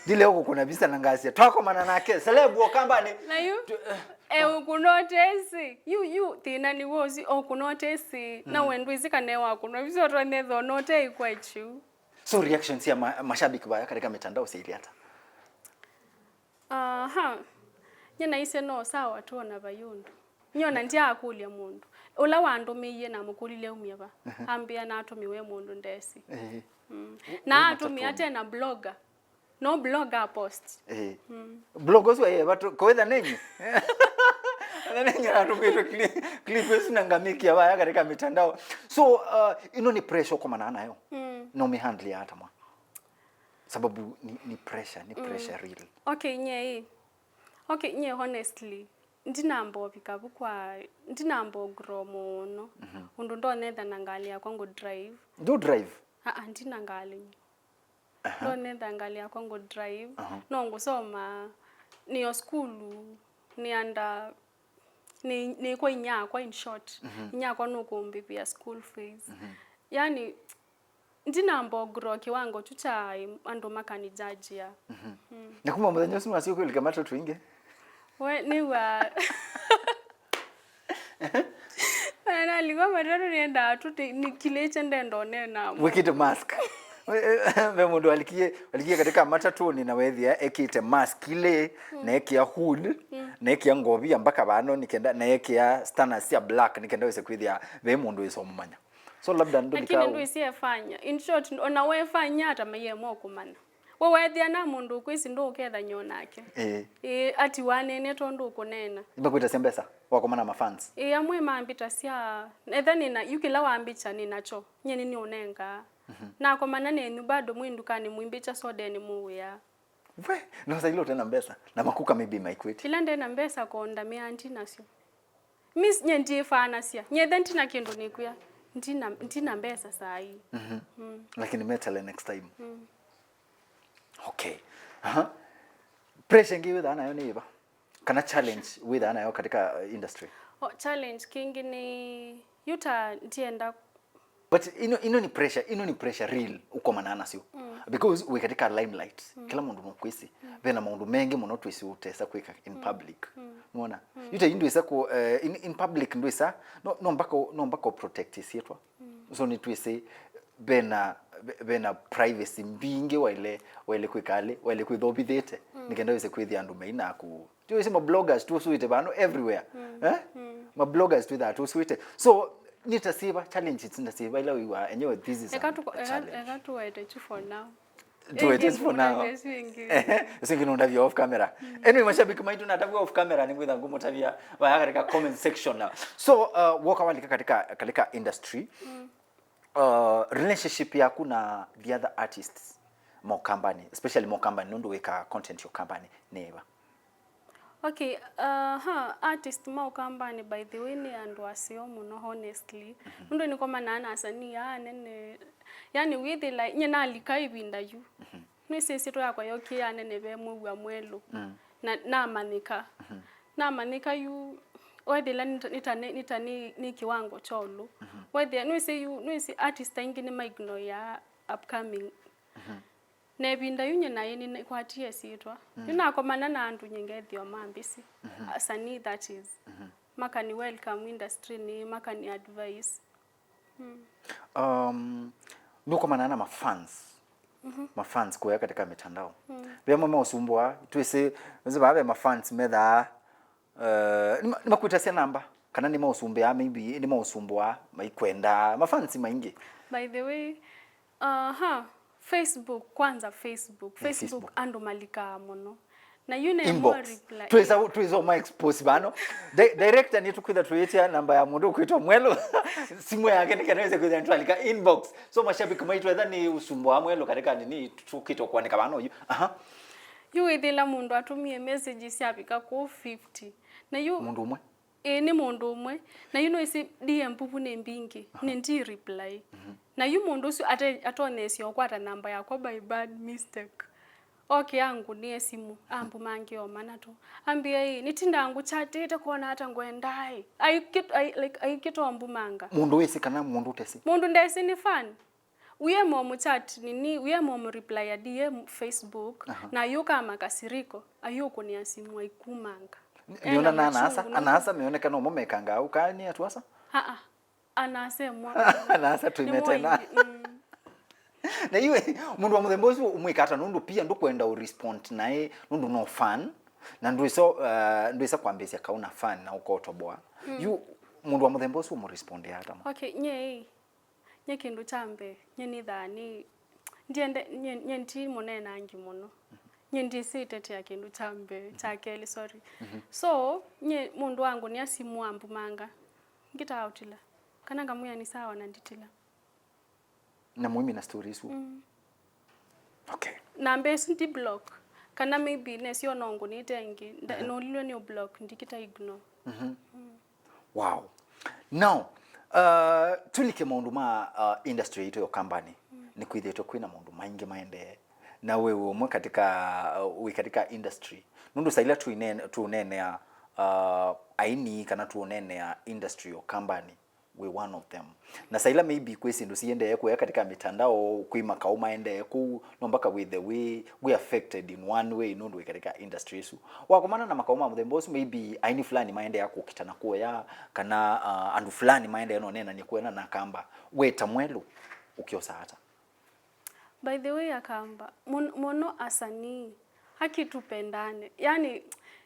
Ndileo kũkũna visa na ngasia. Twakomana nake, celeb wa Kambani. Na yu, tu-, eh, eh, ũkũna ũtesi. Yu, yu, thĩna nĩ wosi, ũkũna ũtesi. Na wendũ isi kana wakũnwa visa ũtwanethwa na ũte ikwa ichu. So reactions ya ma-, mashabiki baya katika mitandao sili hata. Aha. Nyie naisye no sawa tu ona vai ũndũ. Nyie ona ndyakũlya mũndũ. Ũla wandũmĩie namũkũlilye aumya va. Ambĩa natũmiwe mũndũ ndesĩ. Eh. Mm. Na atũmĩa tena blogger. No blogger post. Eh. Blog ũsu aye vatu kowetha nenyu. Ana nenyu atũmĩtwe clip, clip ĩsu na ngamikia vaya katika mitandao. So, uh, ino ni pressure ukomana nayo. No mi handle ata mwa. Sababu ni, ni pressure, ni pressure real. Okay, nyie ĩ. Okay, nyie honestly, ndinamba ũvika vu kwa, ndinamba ũgrow mũno. Ũndũ ndonetha na ngalĩ yakwa ngũ drive. Ndũ drive? Aa, ndina ngalĩ nyie. Ndonetha ngalĩ yakwa ngũ drive. No ngũsoma, nĩ o sukulu, nĩ under, nĩ, nĩ kwa inyakwa, in short. Inyakwa nũkũmbĩvĩa school fees. Yani, ndinamba ũgrow kĩwango tu kya andũ makanijajia. Na kuma mũthenya ũsu nĩwasya ũkwĩlika matatũ ingĩ? We, nĩwa. Nalika matatũ nĩendaa tu, nĩ-, nĩkilĩte ndenda ũnena. Wĩkĩte mask. Ve mũndũ walikie, walikie katika matatũnĩ na wethĩa ekĩte mask ile, na ekĩa hood, na ekĩa ngovia mpaka vano nĩkenda, na ekĩa stana sya black nĩkenda wĩse kwĩthĩa ve mũndũ wĩsa ũmũmanya. So labda ndũlika. Lakini ndwĩsĩ efanya. In short, ona wefanya ata maie mokũmanya. We weethĩa na mũndũ ũkwĩsĩ ndũũkethany'a onake. Ĩĩ. Ĩĩ, ati wanene tondũ ũkũneena. Nĩmakwĩtasya mbesa, wakomana na mafans. Ĩĩ, amwe mambĩtasya, etha nĩna, yu kĩla wambĩkya nĩnakyo, nyie nĩnĩũnengaa. Nakomana nenyu bado mwĩ ndukanĩ mũimbĩkya sodenĩ mũwĩa. We, nosaile ũte na mbesa, na makuka maybe maikwĩtye. Ĩla nde na mbesa konda mĩandi nasyo. Miss, nye ndiĩfanasya. Nyethe ndina kĩndũ nĩkwĩa. Ndina, ndina mbesa saa hii. Mhm. Mm. Lakini metele next time. Mm. Okay. Aha. Pressure ĩngĩ wĩthaa nayo nĩ ĩva? Kana challenge wĩthaa nayo katika uh, industry? Oh, challenge kĩngĩ nĩ yuta ndienda. But ino, ino ni pressure, ino ni pressure real ũkomanaa nasyo. Mm. Because wĩ katika limelight. Mm. Kila mũndũ nũkwĩsĩ. Mm. Vena maũndũ mengĩ mũno twĩsĩ ũtesa kwĩka in public. Mm. Nũona? Mm. Yu ta yu ndwĩsa ku, eh, in, in public ndwĩsa, no, no mpaka, no mpaka protect syĩtwa. Mm. So nĩ twĩsĩ vena, vena privacy mbingĩ waile, waile kwĩka alĩ, waile kwĩthovithĩte. Mm. Nĩkenda wĩse kwĩthĩa andũ maina ku Tũĩsĩ ma bloggers tũsũĩte vano everywhere. Mm. Eh? Mm. Ma bloggers twĩthaa tũsũĩte. So, nĩ ta siva challenges nĩ ta siva ila wĩw'aa enyewe this is a, eka tu, a eka, challenge. Eka tuwete tu for now. Tuwete tu for now. Ĩsu ĩngĩ nũndavya off camera. Mm. Anyway, mashabiki maitũ natavya off camera nĩngwĩtha ngũmũtavya vaya katika comment section now. So, uh, woka walika katika, katika industry. Mm. Uh, relationship yaku na the other artists ma Ukambani, especially ma Ukambani nũndũ wĩkaa content ya Ukambani nĩ ĩva? Okay, uh, ha, artist ma Ukambani by the way nĩ andũ aseo mũno honestly. Mhm. Nũndũ nĩkomanaa na asanii aa anene, yani wĩthĩla nye nalika ĩvinda yu. Mhm. Nĩsĩ ĩsyĩtwa yakwa yokie yanene ve mwĩw'a mwerũ. Mm. Na namanyĩka. Mhm. Namanyĩka yu wethĩla nĩ ta, nĩ ta, nĩ, nĩ ta nĩ, nĩ kĩwango kya ũlũ. Mhm. Wethĩa nĩwĩsĩ yu, nĩwĩsĩ artist aingĩ nĩmaignoyaa upcoming. Mhm. Na ĩvinda yu nye naĩ nĩnĩkwatie ĩsyĩtwa. Mm. Nĩnakomana na andũ nye ngethĩwa mambĩsĩ. Mhm. Asanii that is. Mhm. Makani welcome industry-nĩ, makani advice. Mm. Um, nũkomanaa na mafans. Mhm. Mafans kũya katika mitandao. Mm. Ve amwe maũsumbũa, twĩsĩ, nĩsĩ vaa ve mafans methaa, uh, nĩma-, nĩmakwĩtasya namba, kana nĩmaũsumbĩa, maybe nĩmaũsumbũa, maikwenda, mafans maingĩ. By the way, aha, Facebook, kwanza Facebook. Eh, Facebook, Facebook. Andũ malikaa mũno. Na yu ne inbox. Reply. Twĩsa, twĩsa ũma expose vano. Di-, director nĩ tũkwĩtha tũyĩtya namba ya mũndũ ũkwĩtwa Mwelũ. Simũ yake nĩ kana wĩse kwĩtha nĩtwalika inbox. So mashabiki maitũ etha nĩ ũsumbũa Mwelũ katika nini tũkĩtwa kwanĩka vano yu. Aha. Yu wĩthĩla mũndũ atũmie message syavika kũu fifty. Na yu mũndũ ũmwe. Ĩĩ, nĩ mũndũ ũmwe. Na yu nĩwĩsĩ D M mbuvu nĩ mbingĩ, aha, nĩ ndi reply. Mhm. Na yu mũndũ ũsu ate-, atoneesya ũkwata namba yakwa by bad mistake. Oke angũnĩe simũ, ambumangĩe o mana tũ. Ambĩa ĩ, nĩtindaa ngũchatĩte kwona ata ngwendaa ĩ. Aikĩ-, ai-, like, aikĩta ũmbumanga. Mũndũ wĩsĩ kana mũndũ ũtesĩ? Mũndũ ndesĩ nĩ fan. Uye mo mchat nini, uye mo mreply ya D M Facebook, aha, na ayũka makasiriko, ayũkũnĩa simũ aikumanga. Nĩona na anaasa, anaasa meoneka no mo mekangaa ũkaa nĩ atuasa? Aa, anaasa emwe. Anaasa tuimete na. Mm. Na iwe, mũndũ wa mũthemba ũsu ũmwĩka ata nũndũ pia ndũkwenda ũrespond naĩ nũndũ no fan, na ndwĩsa, uh, ndwĩsa kwambĩĩsya kaũ na fan na ũkotoboa. Mm. Yu, mũndũ wa mũthemba ũsu ũmũrespondea ata mo? Okay, nye ĩ. Nye kĩndũ kya mbee, nye nĩthaa nĩ, ndiende, nye, nye ndi mũneenangi mũno. Nye ndĩsĩ ĩtetea kĩndũ kya mbee, kya kelĩ, sorry. Mhm. So, nye mũndũ wangũnĩa simũ ambumanga, ngĩtaa ũtila. Kana ngamwĩa nĩ sawa na nditila. Na mũimina story isu? Mm. Okay. Namba ĩsu ndi block. Kana maybe nesyo no ngũnĩte ĩngĩ. Nda-, aha, nũlilwe nĩ ũ block, ndikĩta ignore. Mhm. Mm. Wow. Now, uh, tũlike maũndũ ma, uh, industry yaitũ ya Ũkambani. Mm. Nĩkwĩthĩĩtwe kwĩna maũndũ maingĩ maendee. Na we wĩ ũmwe katika, uh, wĩ katika industry. Nũndũ saa ila tũine-, tũũneenea, uh, aini kana tũũneenea industry ya Ũkambani, wĩ one of them. Na saa ila maybe kwĩ syĩndũ siendee kũya katika mitandao, kwĩ makaũ maendee kũu, no mpaka wĩthe wĩ, wĩ affected in one way nũndũ wĩ katika industry ĩsu. Wakomana na makaũ ma mũthemba ũsu, maybe aini fulani maendeea kũkitana kũya, kana, uh, andũ fulani maendee no nenanie kũya na nakamba, we ta Mwelũ, ũkyosa ata? By the way, Akamba, mũn-, mũno asanii, haki tupendane. Yani,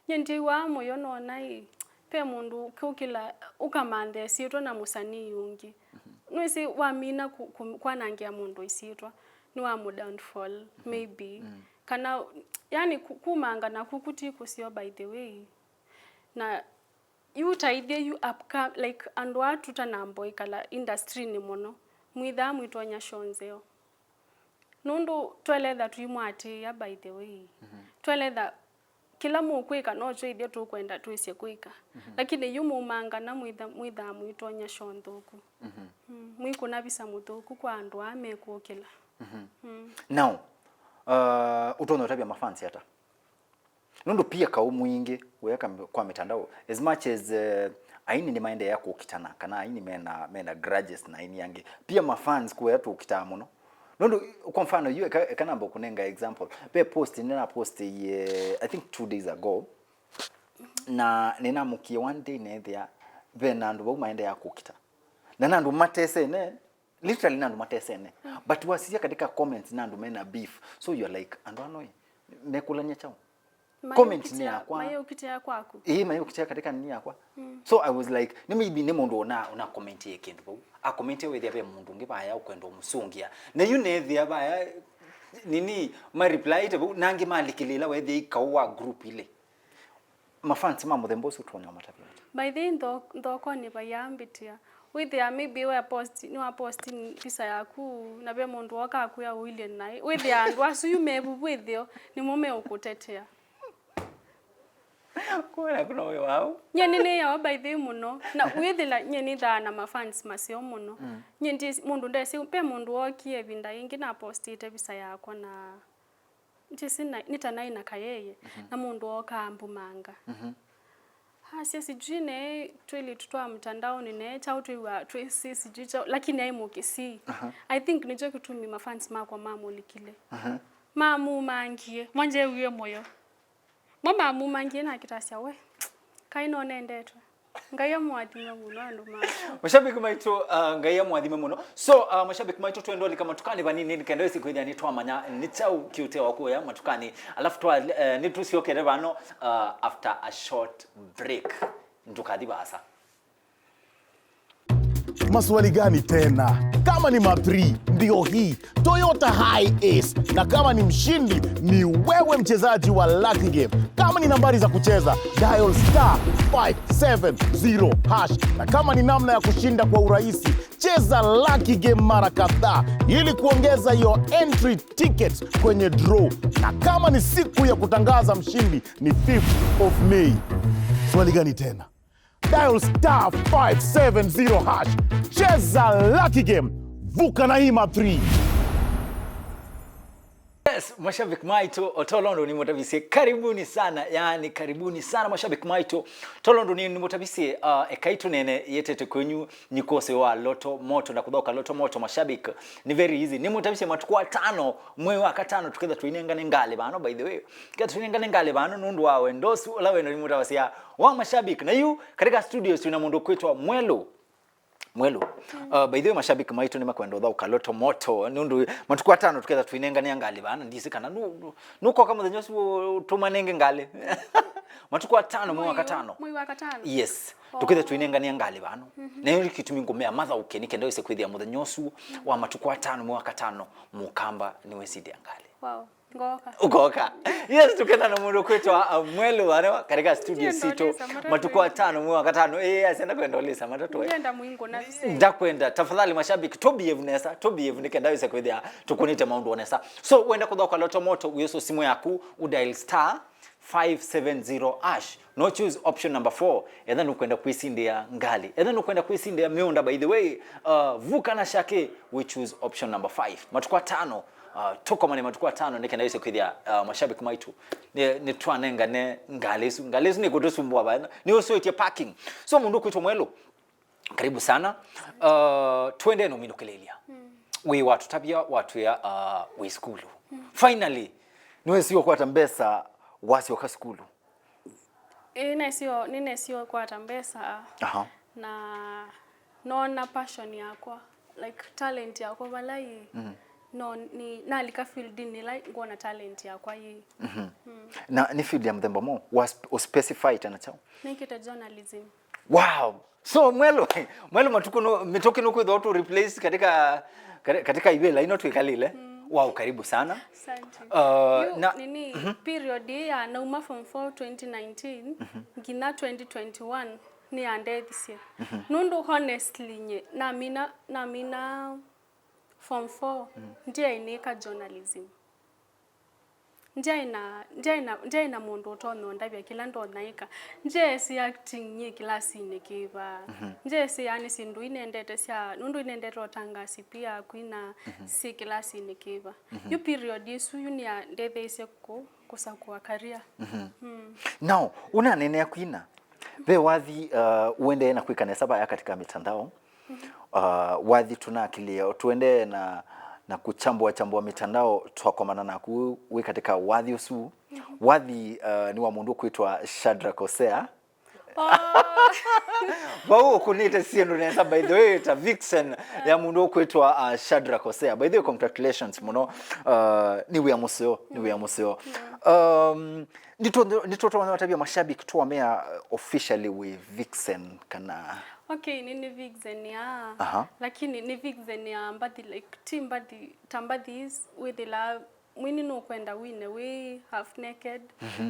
nye ndiwaa mũyo nona ĩ, pe mũndũ ũkĩũkĩla ũkamantha ĩsyĩtwa na mũsanii ũngĩ. Nwĩsĩ wamina ku-, ku-, kwanangĩa mũndũ ĩsyĩtwa, nĩ wa mũ downfall, maybe. Kana, yani, ku-, kumangana kuku ti kũseo, by the way. Na yu ta ithyĩ yu upcom-, like, andũ aa tũtanamba ĩkala industry-nĩ mũno, mwĩthaa mwĩtonya show nzeo. Nũndũ tweletha tũimwatĩĩa, by the way. Tweletha kĩla mũkwĩka no kyo ithyĩ tũkwenda twĩsye kwĩka. Lakini yu mumangana mwĩtha-, mwĩthaa mwĩtonya show nthũku. Mm, mwĩkũna visa mũthũku kwa andũ aa mekũkĩla. Mm. Now, uh, ũtonya ũtavya mafans ata? Nũndũ pia kaũ mwingĩ wĩa kam-, kwa mitandao, as much as, eh, aini nĩmaendeea kũkitana, kana aini mena, mena grudges na aini angĩ, pia mafans kũya tũkitaa mũno. Nũndũ, kwa mfano, yu eka, eka namba kũnenga example. Ve post nĩna post ye, I think two days ago, na nĩnamũkie one day neethĩa ve na andũ vau maendeea kũkita. Na na andũ matesene, literally na andũ matesene. But wasisya katika comments na andũ mena beef. So you're like, andũ ano ĩ, mekũlany'a kyaũ? Comment nĩ yakwa. Mayũkitĩa kwaku. Ĩĩ, mayũkitĩa katika nini yakwa. So I was like, nĩ maybe nĩ mũndũ ona, ona commentie kĩndũ vau. A commentie wĩthĩa ve mũndũ ũngĩ vaya ũkwenda ũmũsũngĩa. Na yu neethĩa vaya, nini, ma reply te vau, nangĩ malikĩlĩla wethĩa ikaũ wa group ile. Mafans ma mũthemba ũsu twonya matavya ata? By the way, ntho-, nthokoni vaiambĩtĩa. Wĩthĩa maybe we post, nĩwa post visa yaku, na ve mũndũ woka akwĩa ũilye naĩ. Wĩthĩa andũ asu yu me vuvu ĩtheo, nĩmo meũkũtetea. Kũna, kũna ũyũ wau. Nye nĩnĩyawa by the way mũno. Na wĩthĩla nye nĩthaa na mafans maseo mũno. Nye ndi mũndũ ndesĩ, pe mũndũ wokie ĩvinda yĩngĩ na postĩte visa yakwa na Ndyĩsĩ na, nĩ ta naĩ na kayeye, na mũndũ ooka ambumanga. Asya, sijui naĩ twĩlĩtu twa mtandaoni naĩ kyaũ twĩw'aa twĩsĩ sijui kyaũ, lakini aĩ Mũkĩsii. I think nĩkyo kĩtumi mafans makwa mamũlikile. Mamumangie, mwanjewie mũyo. Mo mamumangie nakĩtasya, we, kaĩ no nendetwe. Ngai amũathime mũno andũ makwa. Mashabiki maitũ, uh, Ngai amũathime mũno. So, uh, mashabiki maitũ, twenda ũlika matukanĩ vanini nĩ kenda wĩsĩ kwĩthĩa nĩtwamanya nĩ kyaũ kĩũtewa kũya matukanĩ. Alafu twa, uh, nĩtũsyokere vano, uh, after a short break. Ndũkathi vaasa. Maswali gani tena? Kama ni ma three, ndio hii. Toyota Hiace. Na kama ni mshindi, ni wewe mchezaji wa Lucky Game. Kama ni nambari za kucheza, dial star five seven zero hash. Na kama ni namna ya kushinda kwa urahisi, cheza Lucky Game mara kadhaa ili kuongeza your entry tickets kwenye draw. Na kama ni siku ya kutangaza mshindi, ni fifth of May. Swali gani tena? Dial star five seven zero hash. Cheza Lucky Game. Vuka na hii ma three. Yes, mashabiki maitũ, o tolo ndo nĩmũtavisye, karibuni sana, yani karibuni sana mashabiki maitũ. Tolo ndo nĩmũtavisye, uh, ekai tũneene yĩtete kwenyu nĩ kose wa Lotto Moto na kũthaũka Lotto Moto mashabiki. Nĩ very easy. Nĩmũtavisye matukũ atano mwei wa katano tũketha tũinengane ngalĩ vano, by the way. Kĩla tũinengane ngalĩ vano nũndũ wa wendo ũsu ũla wendo nĩmũtavasya wa mashabiki. Na yu, katika studios twĩna mũndũ kwĩtwa Mwelũ. Mwelũ. Uh, by the way, mashabiki maitũ nĩmakwenda ũthaũka Lotto Moto. Nũndũ matukũ atano tũketha tũinengane ngalĩ vano, ndĩsĩ kana nũ-, nũ-, nũkoka mũthenya ũsu tũmanenge ngalĩ. Matukũ atano mwei wa katano. Mwei wa katano? Yes. Tũketha tũinengane ngalĩ vano. Na yu kĩtumi ngũmea mathaũke nĩ kenda wĩse kwĩthĩa mũthenya ũsu wa matukũ atano mwei wa katano mũkamba nĩwesindĩa ngalĩ. Wow. Ngoka. Ũkoka. Yes, tũkenda na mũndũ kwĩtwa, uh, Mwelũ vano katika studio sitũ. Matukũ atano mwei wa katano. Eh, yes, enda kwenda ũlĩsa matatũ. Ngenda mwingo na visa. Ndakwenda, tafadhali mashabiki, tũbehave nesa, tũbehave nĩ kenda wĩse kwĩthĩa tũkũnĩte maũndũ o nesa. So, wenda kũthaũka Lotto Moto, wĩosa simũ yaku, ũdial star five seven zero hash. No choose option number four. Etha nũkwenda kwĩsindĩa ngalĩ. Etha nũkwenda kwĩsindĩa mĩũnda, by the way, uh, Vuka na Shake, we choose option number five. Matukũ atano, uh, tũkomane matukũ atano, nĩ kenda wĩse kwĩthĩa, uh, mashabiki maitũ. Nĩ, nĩtwanengane ngalĩ ĩsu. Ngalĩ ĩsu nĩkũtũsumbũa vana. Nĩũsũĩtye parking. So mũndũ kwĩtwa Mwelũ. Karibu sana. Uh, twende no minukililya. Wĩ watũtavya watwĩa, uh, wĩ sukulu. Finally, nĩwĩsie ũkwata mbesa wasyoka sukulu? Ĩĩ, nesio, nĩnesio kwata mbesa. Aha. Na nona passion yakwa, like, talent yakwa vala ĩ. No, ni, nalika field-inĩ ĩla ngwona talent yakwa yĩ. Na nĩ field ya mũthemba mũ? Wa sp-, ũspecify tena chao? Nĩkĩte journalism. Wow! So, Mwelu, Mwelu matukũ nũ-, mĩtũkĩ nũkwĩthwa ũtũ replace katika, kati-, katika ivĩla ino twĩkalile. Wow, karibu sana. Asante. Uh, Yu, na nini, period ĩ ya nauma form four twenty nineteen nginya twenty twenty-one nĩyandethisye. Nũndũ honestly nye, namina, namina form four, ndyaĩ nĩka journalism. Ndyaĩ na, ndyaĩ na, ndyaĩ na mũndũ ũtonya ũndavya kĩla ndonya ĩka. Ndyeesĩ acting nyie kĩlasinĩ kĩva. Ndyeesĩ, yani, syĩndũ inendete sya, nũndũ inendete ũtangasi pia kwina syĩ kĩlasinĩ kĩva. Yu period ĩsu yu nĩyandetheeisye kũ-, kũsakũa career. Now, ũnaneenea kwina, ve wathi, uh, ũendee na kwĩka nesa vaya katika mitandao. Uh, wathi tunakilĩe, tuendee na, na kuchambua chambua mitandao, twakomana naku wĩ katika wathi ũsu. Wathi, uh, nĩ wa mũndũ ũkwĩtwa Shadrack Hosea. Oh. Vau ũkũnĩte syĩndũ nesa, by the way, ta vixen ya mũndũ ũkwĩtwa, uh, Shadrack Hosea. By the way, congratulations mũno. Uh, nĩ wĩa mũseo, nĩ wĩa mũseo. Um, nĩtũ-, nĩtũtonya ũtavya mashabiki twamea, uh, officially wĩ vixen kana? Okay, nĩ, nĩ vixen ya. Aha. Lakini nĩ vixen ya mbathi, like, ti mbathi, ta mbathi is wĩthĩla mwini nũkwenda wine wĩ half naked.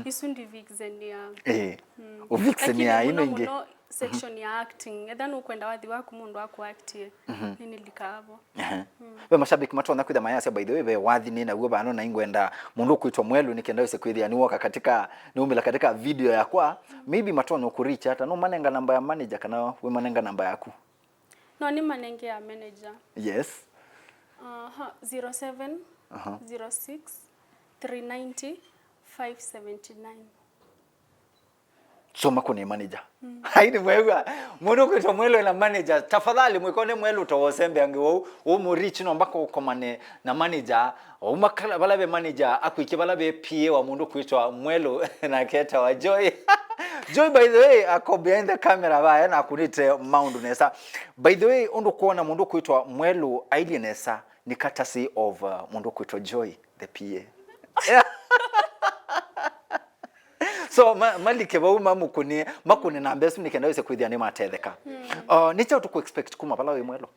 Isu ndi vixen ya. Eh. Ũ vixen ya ino ingĩ. Lakini mũno mũno section ya acting. Etha nũkwenda wathi waku mũndũ aku actie. Nĩnĩlikaa vo. Ehe. Ve mashabiki matonya kwĩtha mayasya, by the way, ve wathi nĩ naw'o vano na ingwenda mũndũ ũkwĩtwa Mwelu nĩ kenda wĩse kwĩthĩa nĩwoka katika, nĩumĩla katika video yakwa. Maybe matonya kũreach ata, no manenga namba ya manager kana wĩ manenga namba yaku? No, nĩ manenge ya manager. Yes. Aha, zero seven, aha, zero six, three ninety, five seventy nine. So makũne manager. Hai nĩ mwew'a. Mũndũ ũkwĩtwa Mwelu na manager. Tafadhali mwĩkone Mwelu ta wosembea ngi wou. Ũmũ reach no mpaka ũkomane na manager. Uma kala-, vala ve manager, akwĩkye vala ve P A wa mũndũ ũkwĩtwa Mwelu na aketawa Joy. Joy, by the way, ako behind the camera vaya na akunĩte maũndũ nesa. By the way, ũndũ kwona mũndũ ũkwĩtwa Mwelu ailyĩ nesa nĩ courtesy of, uh, mũndũ ũkwĩtwa Joy, the P A. So, ma-, malike vau mamũkũnĩe, makũne namba ĩsu nĩ kenda wĩse kwĩthĩa nĩmatetheka. Uh, nĩ kyaũ tũkũ expect kuma vala wĩ Mwelu?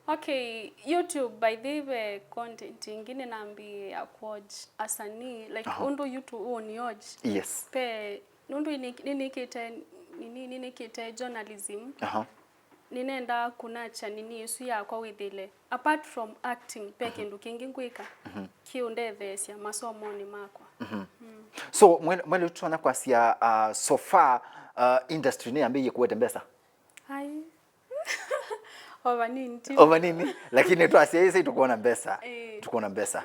Okay, YouTube, by the way, content ingĩ nĩnambĩĩe ya kuwatch asanii, like, aha, ũndũ YouTube ũnĩwatch. Yes. Pe, nũndũ nĩ-, nĩnĩkĩte, nini, nĩnĩkĩte journalism. Aha. Nĩnenda kũnakya nini ĩsu yakwa wĩthĩle. Apart from acting, pe kĩndũ kĩngĩ ngwĩka kĩũndetheesya masomonĩ makwa. So, Mwelu, Mwelu tũtonya kwasya, uh, so far, uh, industry nĩyambĩĩe kũete mbesa? Ai. O vanini tu. O vanini, lakini twasya ĩsĩ tũkwona mbesa. Eh. Tũkwona mbesa.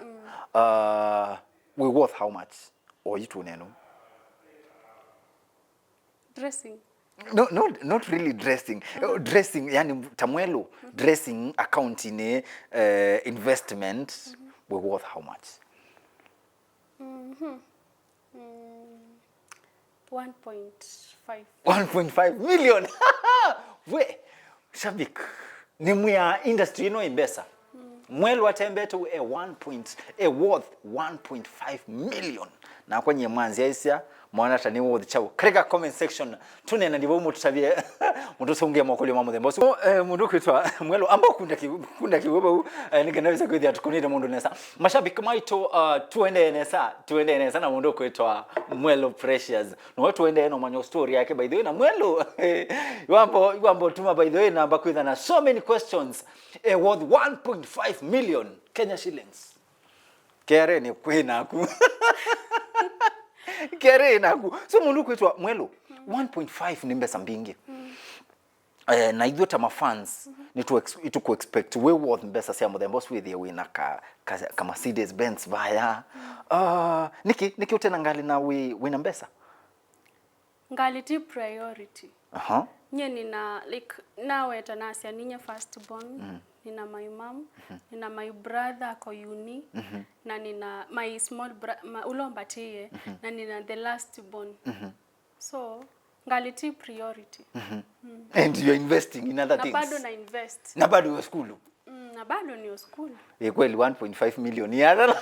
Uh, we worth how much? Oyi tunenu. Dressing. No, no, not really dressing. Uh, dressing, yani, ta Mwelu, dressing, accounting, eh, investment, we worth how much? Mm, one point five. One point five million. We, shabik, nĩ mwĩa industry ĩno ĩ mbesa. Mwelu atembete e one point, e worth one point five million. Nakwa nyie mwanzyaisya, mwana ta nĩ worth chau. Katika comment section, tũneena ndivyo mũtũtavye, mũtũsũngĩe mokũlyo ma mũthemba ũsu. Eh, mũndũ kwĩtwa Mwelu, amba kunda ki-, kunda kiwe vau, eh, nĩ kenda wĩse kwĩthĩa tũkũnĩte mũndũ nesa. Mashabiki maitũ, uh, tuendee nesa, tuendee nesa na mũndũ kwĩtwa Mwelu Precious. No tuendee na ũmanyo story yake, by the way, na Mwelu. Iwambo, iwambo tuma, by the way, namba kwĩtha na so many questions. Eh, worth one point five million Kenya shillings. K R A nĩ kwĩ naku. K R A naku. So mũndũ kwĩtwa Mwelu, one point five nĩ mbesa mbingĩ. Eh, na ithuĩ ta mafans, nĩtũ ex-, nĩtũkũ expect wĩ worth mbesa sya mũthemba ũsu wĩthĩe wĩna ka, ka, ka Mercedes Benz vaya. Ah, nĩkĩ, nĩkĩ ũtena ngalĩ na wĩ, wĩna mbesa? Ngalĩ ti priority. Aha. Nye nina, like, naweta nasya ninye first born, nina my mom, nina my brother ako uni, na nina my small bra-, ma, ulombatiye, na nina the last born. So, ngaliti priority. And you're investing in other Na things. Bado na invest. Na bado wa skulu. Mm, na bado ni school. Ĩ kweli, one point five million ya thela.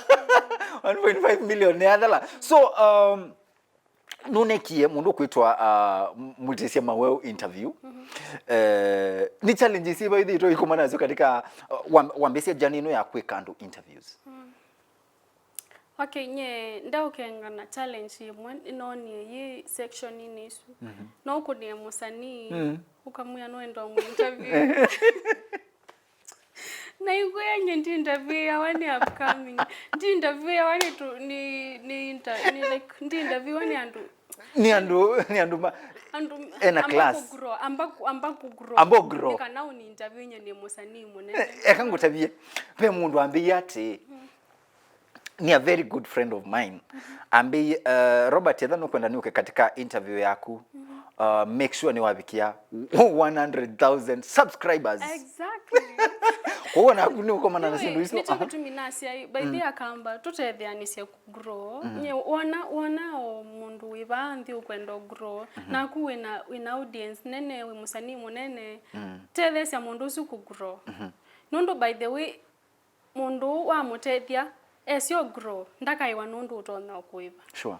One point five million ya thela. So, um, nunekie mũndũ kwĩtwa, uh, Mũtĩsya Maweo interview. Eh, nĩ challenges iva ithĩtwe ikomana nasyo katika, uh, wam-, wambĩsya journey ĩno ya kwĩka andũ interviews? Okay, nye ndaũkengana challenge ĩmwe ĩnonie yĩ section-inĩ isu. No ũkũnie mũsanii, ũkamwĩa nũenda ũmũ interview. Naigwĩa nye ndi interviewawa nĩ upcoming. Ndi interviewawa nĩ tu, nĩ, nĩ inter-, nĩ like, ndi interviewawa nĩ andũ. Nĩ andũ, nĩ andũ ma, Andũ Ena amba class. Kũgrow, amba ku-, amba kũgrow. Amba ũgrow. Nĩ kana ũni interview nye nĩ mũsanii mũnene. Eka ngũtavie, ve mũndũ ambĩie atĩ, nĩ a very good friend of mine. Ambĩie, uh, Robert, etha nũkwenda nĩũke katika interview yaku, uh, make sure nĩwavikia one hundred thousand subscribers. Exactly. Kwoguo naku nĩũkomana na syĩndũ isu. Nĩkyo kĩtumi nasya, by the way, akamba tũtetheanĩsye grow. Nye wona, wona o mũndũ wĩ vaa nthĩ ũkwenda grow, naku wĩna, wĩna audience nene, wĩ mũsanii mũnene, tetheesya mũndũ ũsu kũgrow. Nũndũ by the way, mũndũ ũũ wamũtethya esyo grow, ndakaĩwa nũndũ ũtonya ũkũĩva. Sure.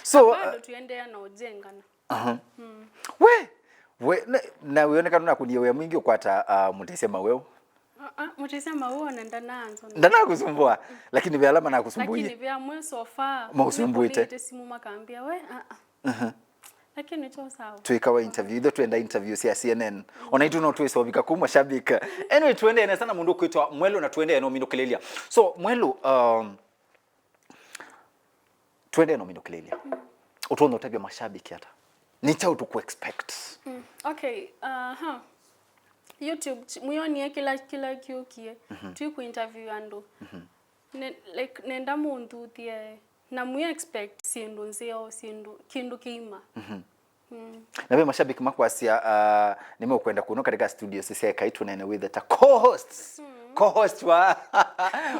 So, uh, Bado tuendeea na ũjengana. Aha. We, we, na, na wĩoneka nũnakũnie wĩa mwingĩ ũkwata, uh, Mũtĩsya Maweo. Ah, ah, Mũtĩsya Maweo na ndanaanza. Ndanakusumbua, lakini ve ala manakusumbũie. Lakini ve amwe so far, Mausumbuĩte. Nĩkũnĩte simu makambia, we, ah, ah. Lakini cho sawa. Twĩkawa interview, itho twenda interview sya C N N. Ona itu no twĩsovika kuma shabik. Anyway, tuendee nesa na mũndũ kwĩtwa Mwelu na tuendee no minũkĩlĩlya. So, Mwelu, um, Twende no minũkĩlĩlya. Ũtonya ũtavya mashabiki ata? Nĩ kyaũ tũkũ expect? Mm, okay, aha. YouTube, ch-, mwĩonie kĩla, kĩla kyũkie. Twĩkũ interview andũ. Ne-, like, nenda mũnthuthie. Na mwĩ expect syĩndũ nzeo, syĩndũ, kĩndũ kĩima. Mm. Na ve mashabiki makwasya, uh, nĩmeũkwenda kũno katika studios sya Ekai Tũneene wĩthe ta co-hosts. Co-host wa,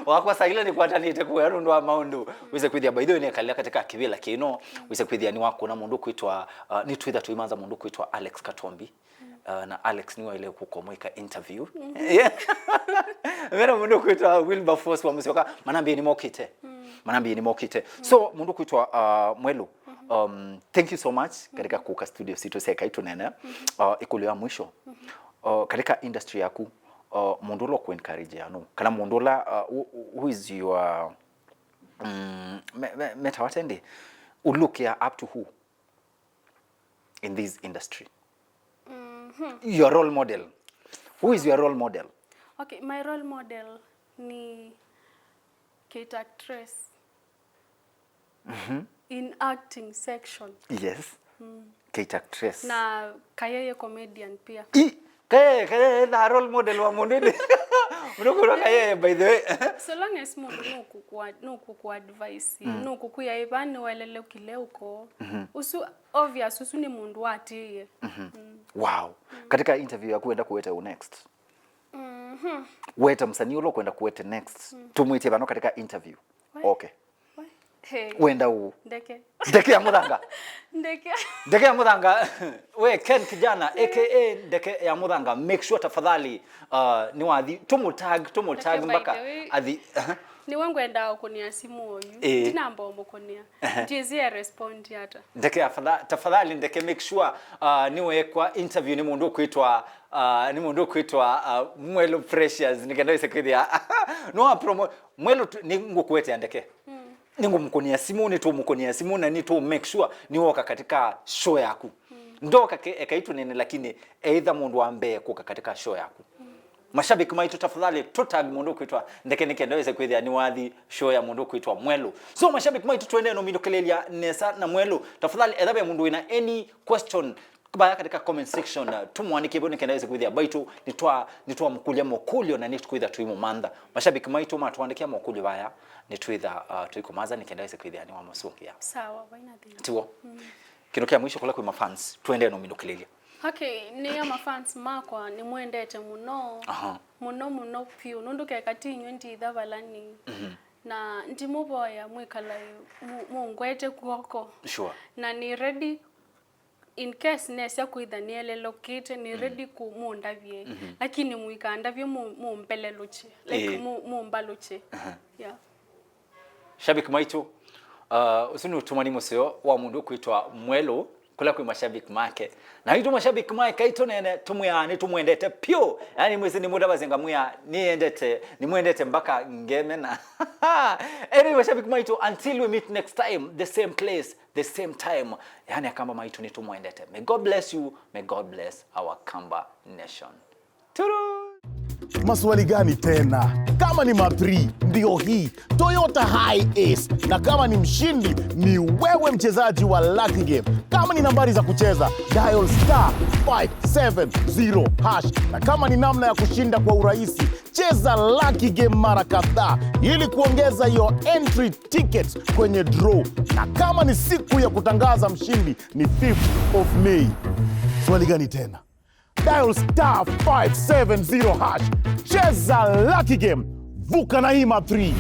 wakwa saa ila nĩkwatanĩte kũya nũndũ wa maũndũ. Wĩse kwĩthĩa, by the way, nĩkalĩa katika kĩvĩla kĩno. Wĩse kwĩthĩa nĩwakũna mũndũ kwĩtwa, uh, nĩtwĩtha tũimanza mũndũ kwĩtwa Alex Katombi. Uh, na Alex nĩwaĩle kũkomwĩka interview. Yeah. Mena mũndũ kwĩtwa Wilberforce wa Mũsyoka. Manambie nĩmokĩte. Manambie nĩmokĩte. So, mũndũ kwĩtwa, uh, Mwelu. Um, thank you so much katika kũka studio sitũ sya Ekai Tũneene. Uh, ĩkũlyo ya mwisho. Uh, katika industry yaku, uh, mũndũ ũla ũkũ encourage ya nũ? Kana mũndũ ũla, uh, who, who is your, um, me, me, metawa atendi? Who look ya up to who in this industry? Your role model. Who is your role model? Okay, my role model ni Kate actress. In acting section. Yes. Kate actress. Na Kayeye comedian pia. I, Kayeye, Kayeye na role model wa mũndũ ĩndĩ. Mũndũ kwĩtwa Kayeye, by the way. So long as mũndũ nũkũkũ-, nũkũkũ advice, nũkũkwĩa ĩva nĩwelele kĩla ũko. Ũsu obvious, ũsu nĩ mũndũ watĩĩe. Wow. Katika interview yaku wenda kũweta ũ next? Weta msanii ũla ũkwenda kũwete next. Tũmwĩtye vano katika interview. Okay. Hey. Wenda ũ? Ndeke. Ndeke ya mũthanga. Ndeke. Ndeke ya mũthanga. We Ken kijana, A K A Ndeke ya mũthanga, make sure tafadhali, uh, nĩwathi, tũmũtag, tũmũtag mpaka athi. Aha. Nĩwe ngwenda ũkũnĩa simu ũyu. Eh. Ndinamba ũmũkũnĩa. Ehe. Ndiĩsĩ e respond ata. Ndeke ya fatha-, tafadhali Ndeke, make sure, uh, nĩwekwa interview nĩ mũndũ ũkwĩtwa, uh, nĩ mũndũ ũkwĩtwa, uh, Mwelu Precious, nĩkenda wĩse kwĩthĩa. No a promo-, Mwelu tu, nĩngũkũetea Ndeke. Nĩngũmũkũnĩa simũ, nĩtũmũkũnĩa simũ, na nĩtũ make sure nĩwoka katika show yaku. Ndoka ke, Ekai Tũneene, lakini either mũndũ wa mbee kũka katika show yaku. Mashabiki maitũ, tafadhali, tũtag mũndũ ũkwĩtwa Ndeke nĩkenda wĩse kwĩthĩa nĩwathi show ya mũndũ ũkwĩtwa Mwelu. So, mashabiki maitũ, twende no minũkĩlĩlya nesa na Mwelu. Tafadhali, etha ve mũndũ wĩna any question, vaya katika comment section, uh, tũmwandĩkĩe vo nĩkenda wĩse kwĩthĩa baitũ nĩtwa-, nĩtwamũkũlya mokũlyo na nĩtũkwĩtha tũimũmantha. Mashabiki maitũ matũandĩkĩa mokũlyo vaya, nĩtwĩtha, uh, tũikũmantha nĩkenda wĩse kwĩthĩa nĩwamũsũngĩa. Sawa, vaina thĩna. Tiwo? Kĩndũ kya mwisho kũla kwĩ mafans, twende no minũkĩlĩlya. Okay, nĩ ya mafans makwa, nĩmwendete mũno. Aha. Mũno mũno vyũ, nũndũ keka ti inyuĩ nditha vala nĩ. Mhm. Na ndimũvoya mwĩkala mu-, mũngwete kw'oko. Sure. Na nĩ ready, in case nesya kwĩtha nĩelelũkĩte, nĩ ready kũmũndavye. Mhm. Lakini mũikandavye mũ-, mũmbelelũkye. Like, ĩĩ, mũ-, mũmbalũkye. Aha. Yeah. Shabiki maitũ, uh, ũsu nĩ ũtũmani mũseo wa mũndũ ũkwĩtwa Mwelũ, kũla kwĩ mashabiki make. Na itũ mashabiki make kaitũ nene, tũmwĩaa nĩtũmwendete pyũ. Yaani mwĩsĩ nĩmũndavasya ngamwĩa, nĩendete, nĩmwendete mpaka ngemena. Anyway, mashabiki maitũ, until we meet next time, the same place, the same time. Yaani Akamba maitũ nĩtũmwendete. May God bless you, may God bless our Kamba nation. Turu! Maswali gani tena? Kama ni ma three, ndio hii Toyota Hiace, na kama ni mshindi, ni wewe mchezaji wa Lucky Game. Kama ni nambari za kucheza, dial star five seven zero hash, na kama ni namna ya kushinda kwa urahisi, cheza Lucky Game mara kadhaa ili kuongeza your entry tickets kwenye draw. Na kama ni siku ya kutangaza mshindi, ni fifth of May. Swali gani tena? Dial star five seven zero hash. Cheza Lucky Game. Vuka na hii ma three.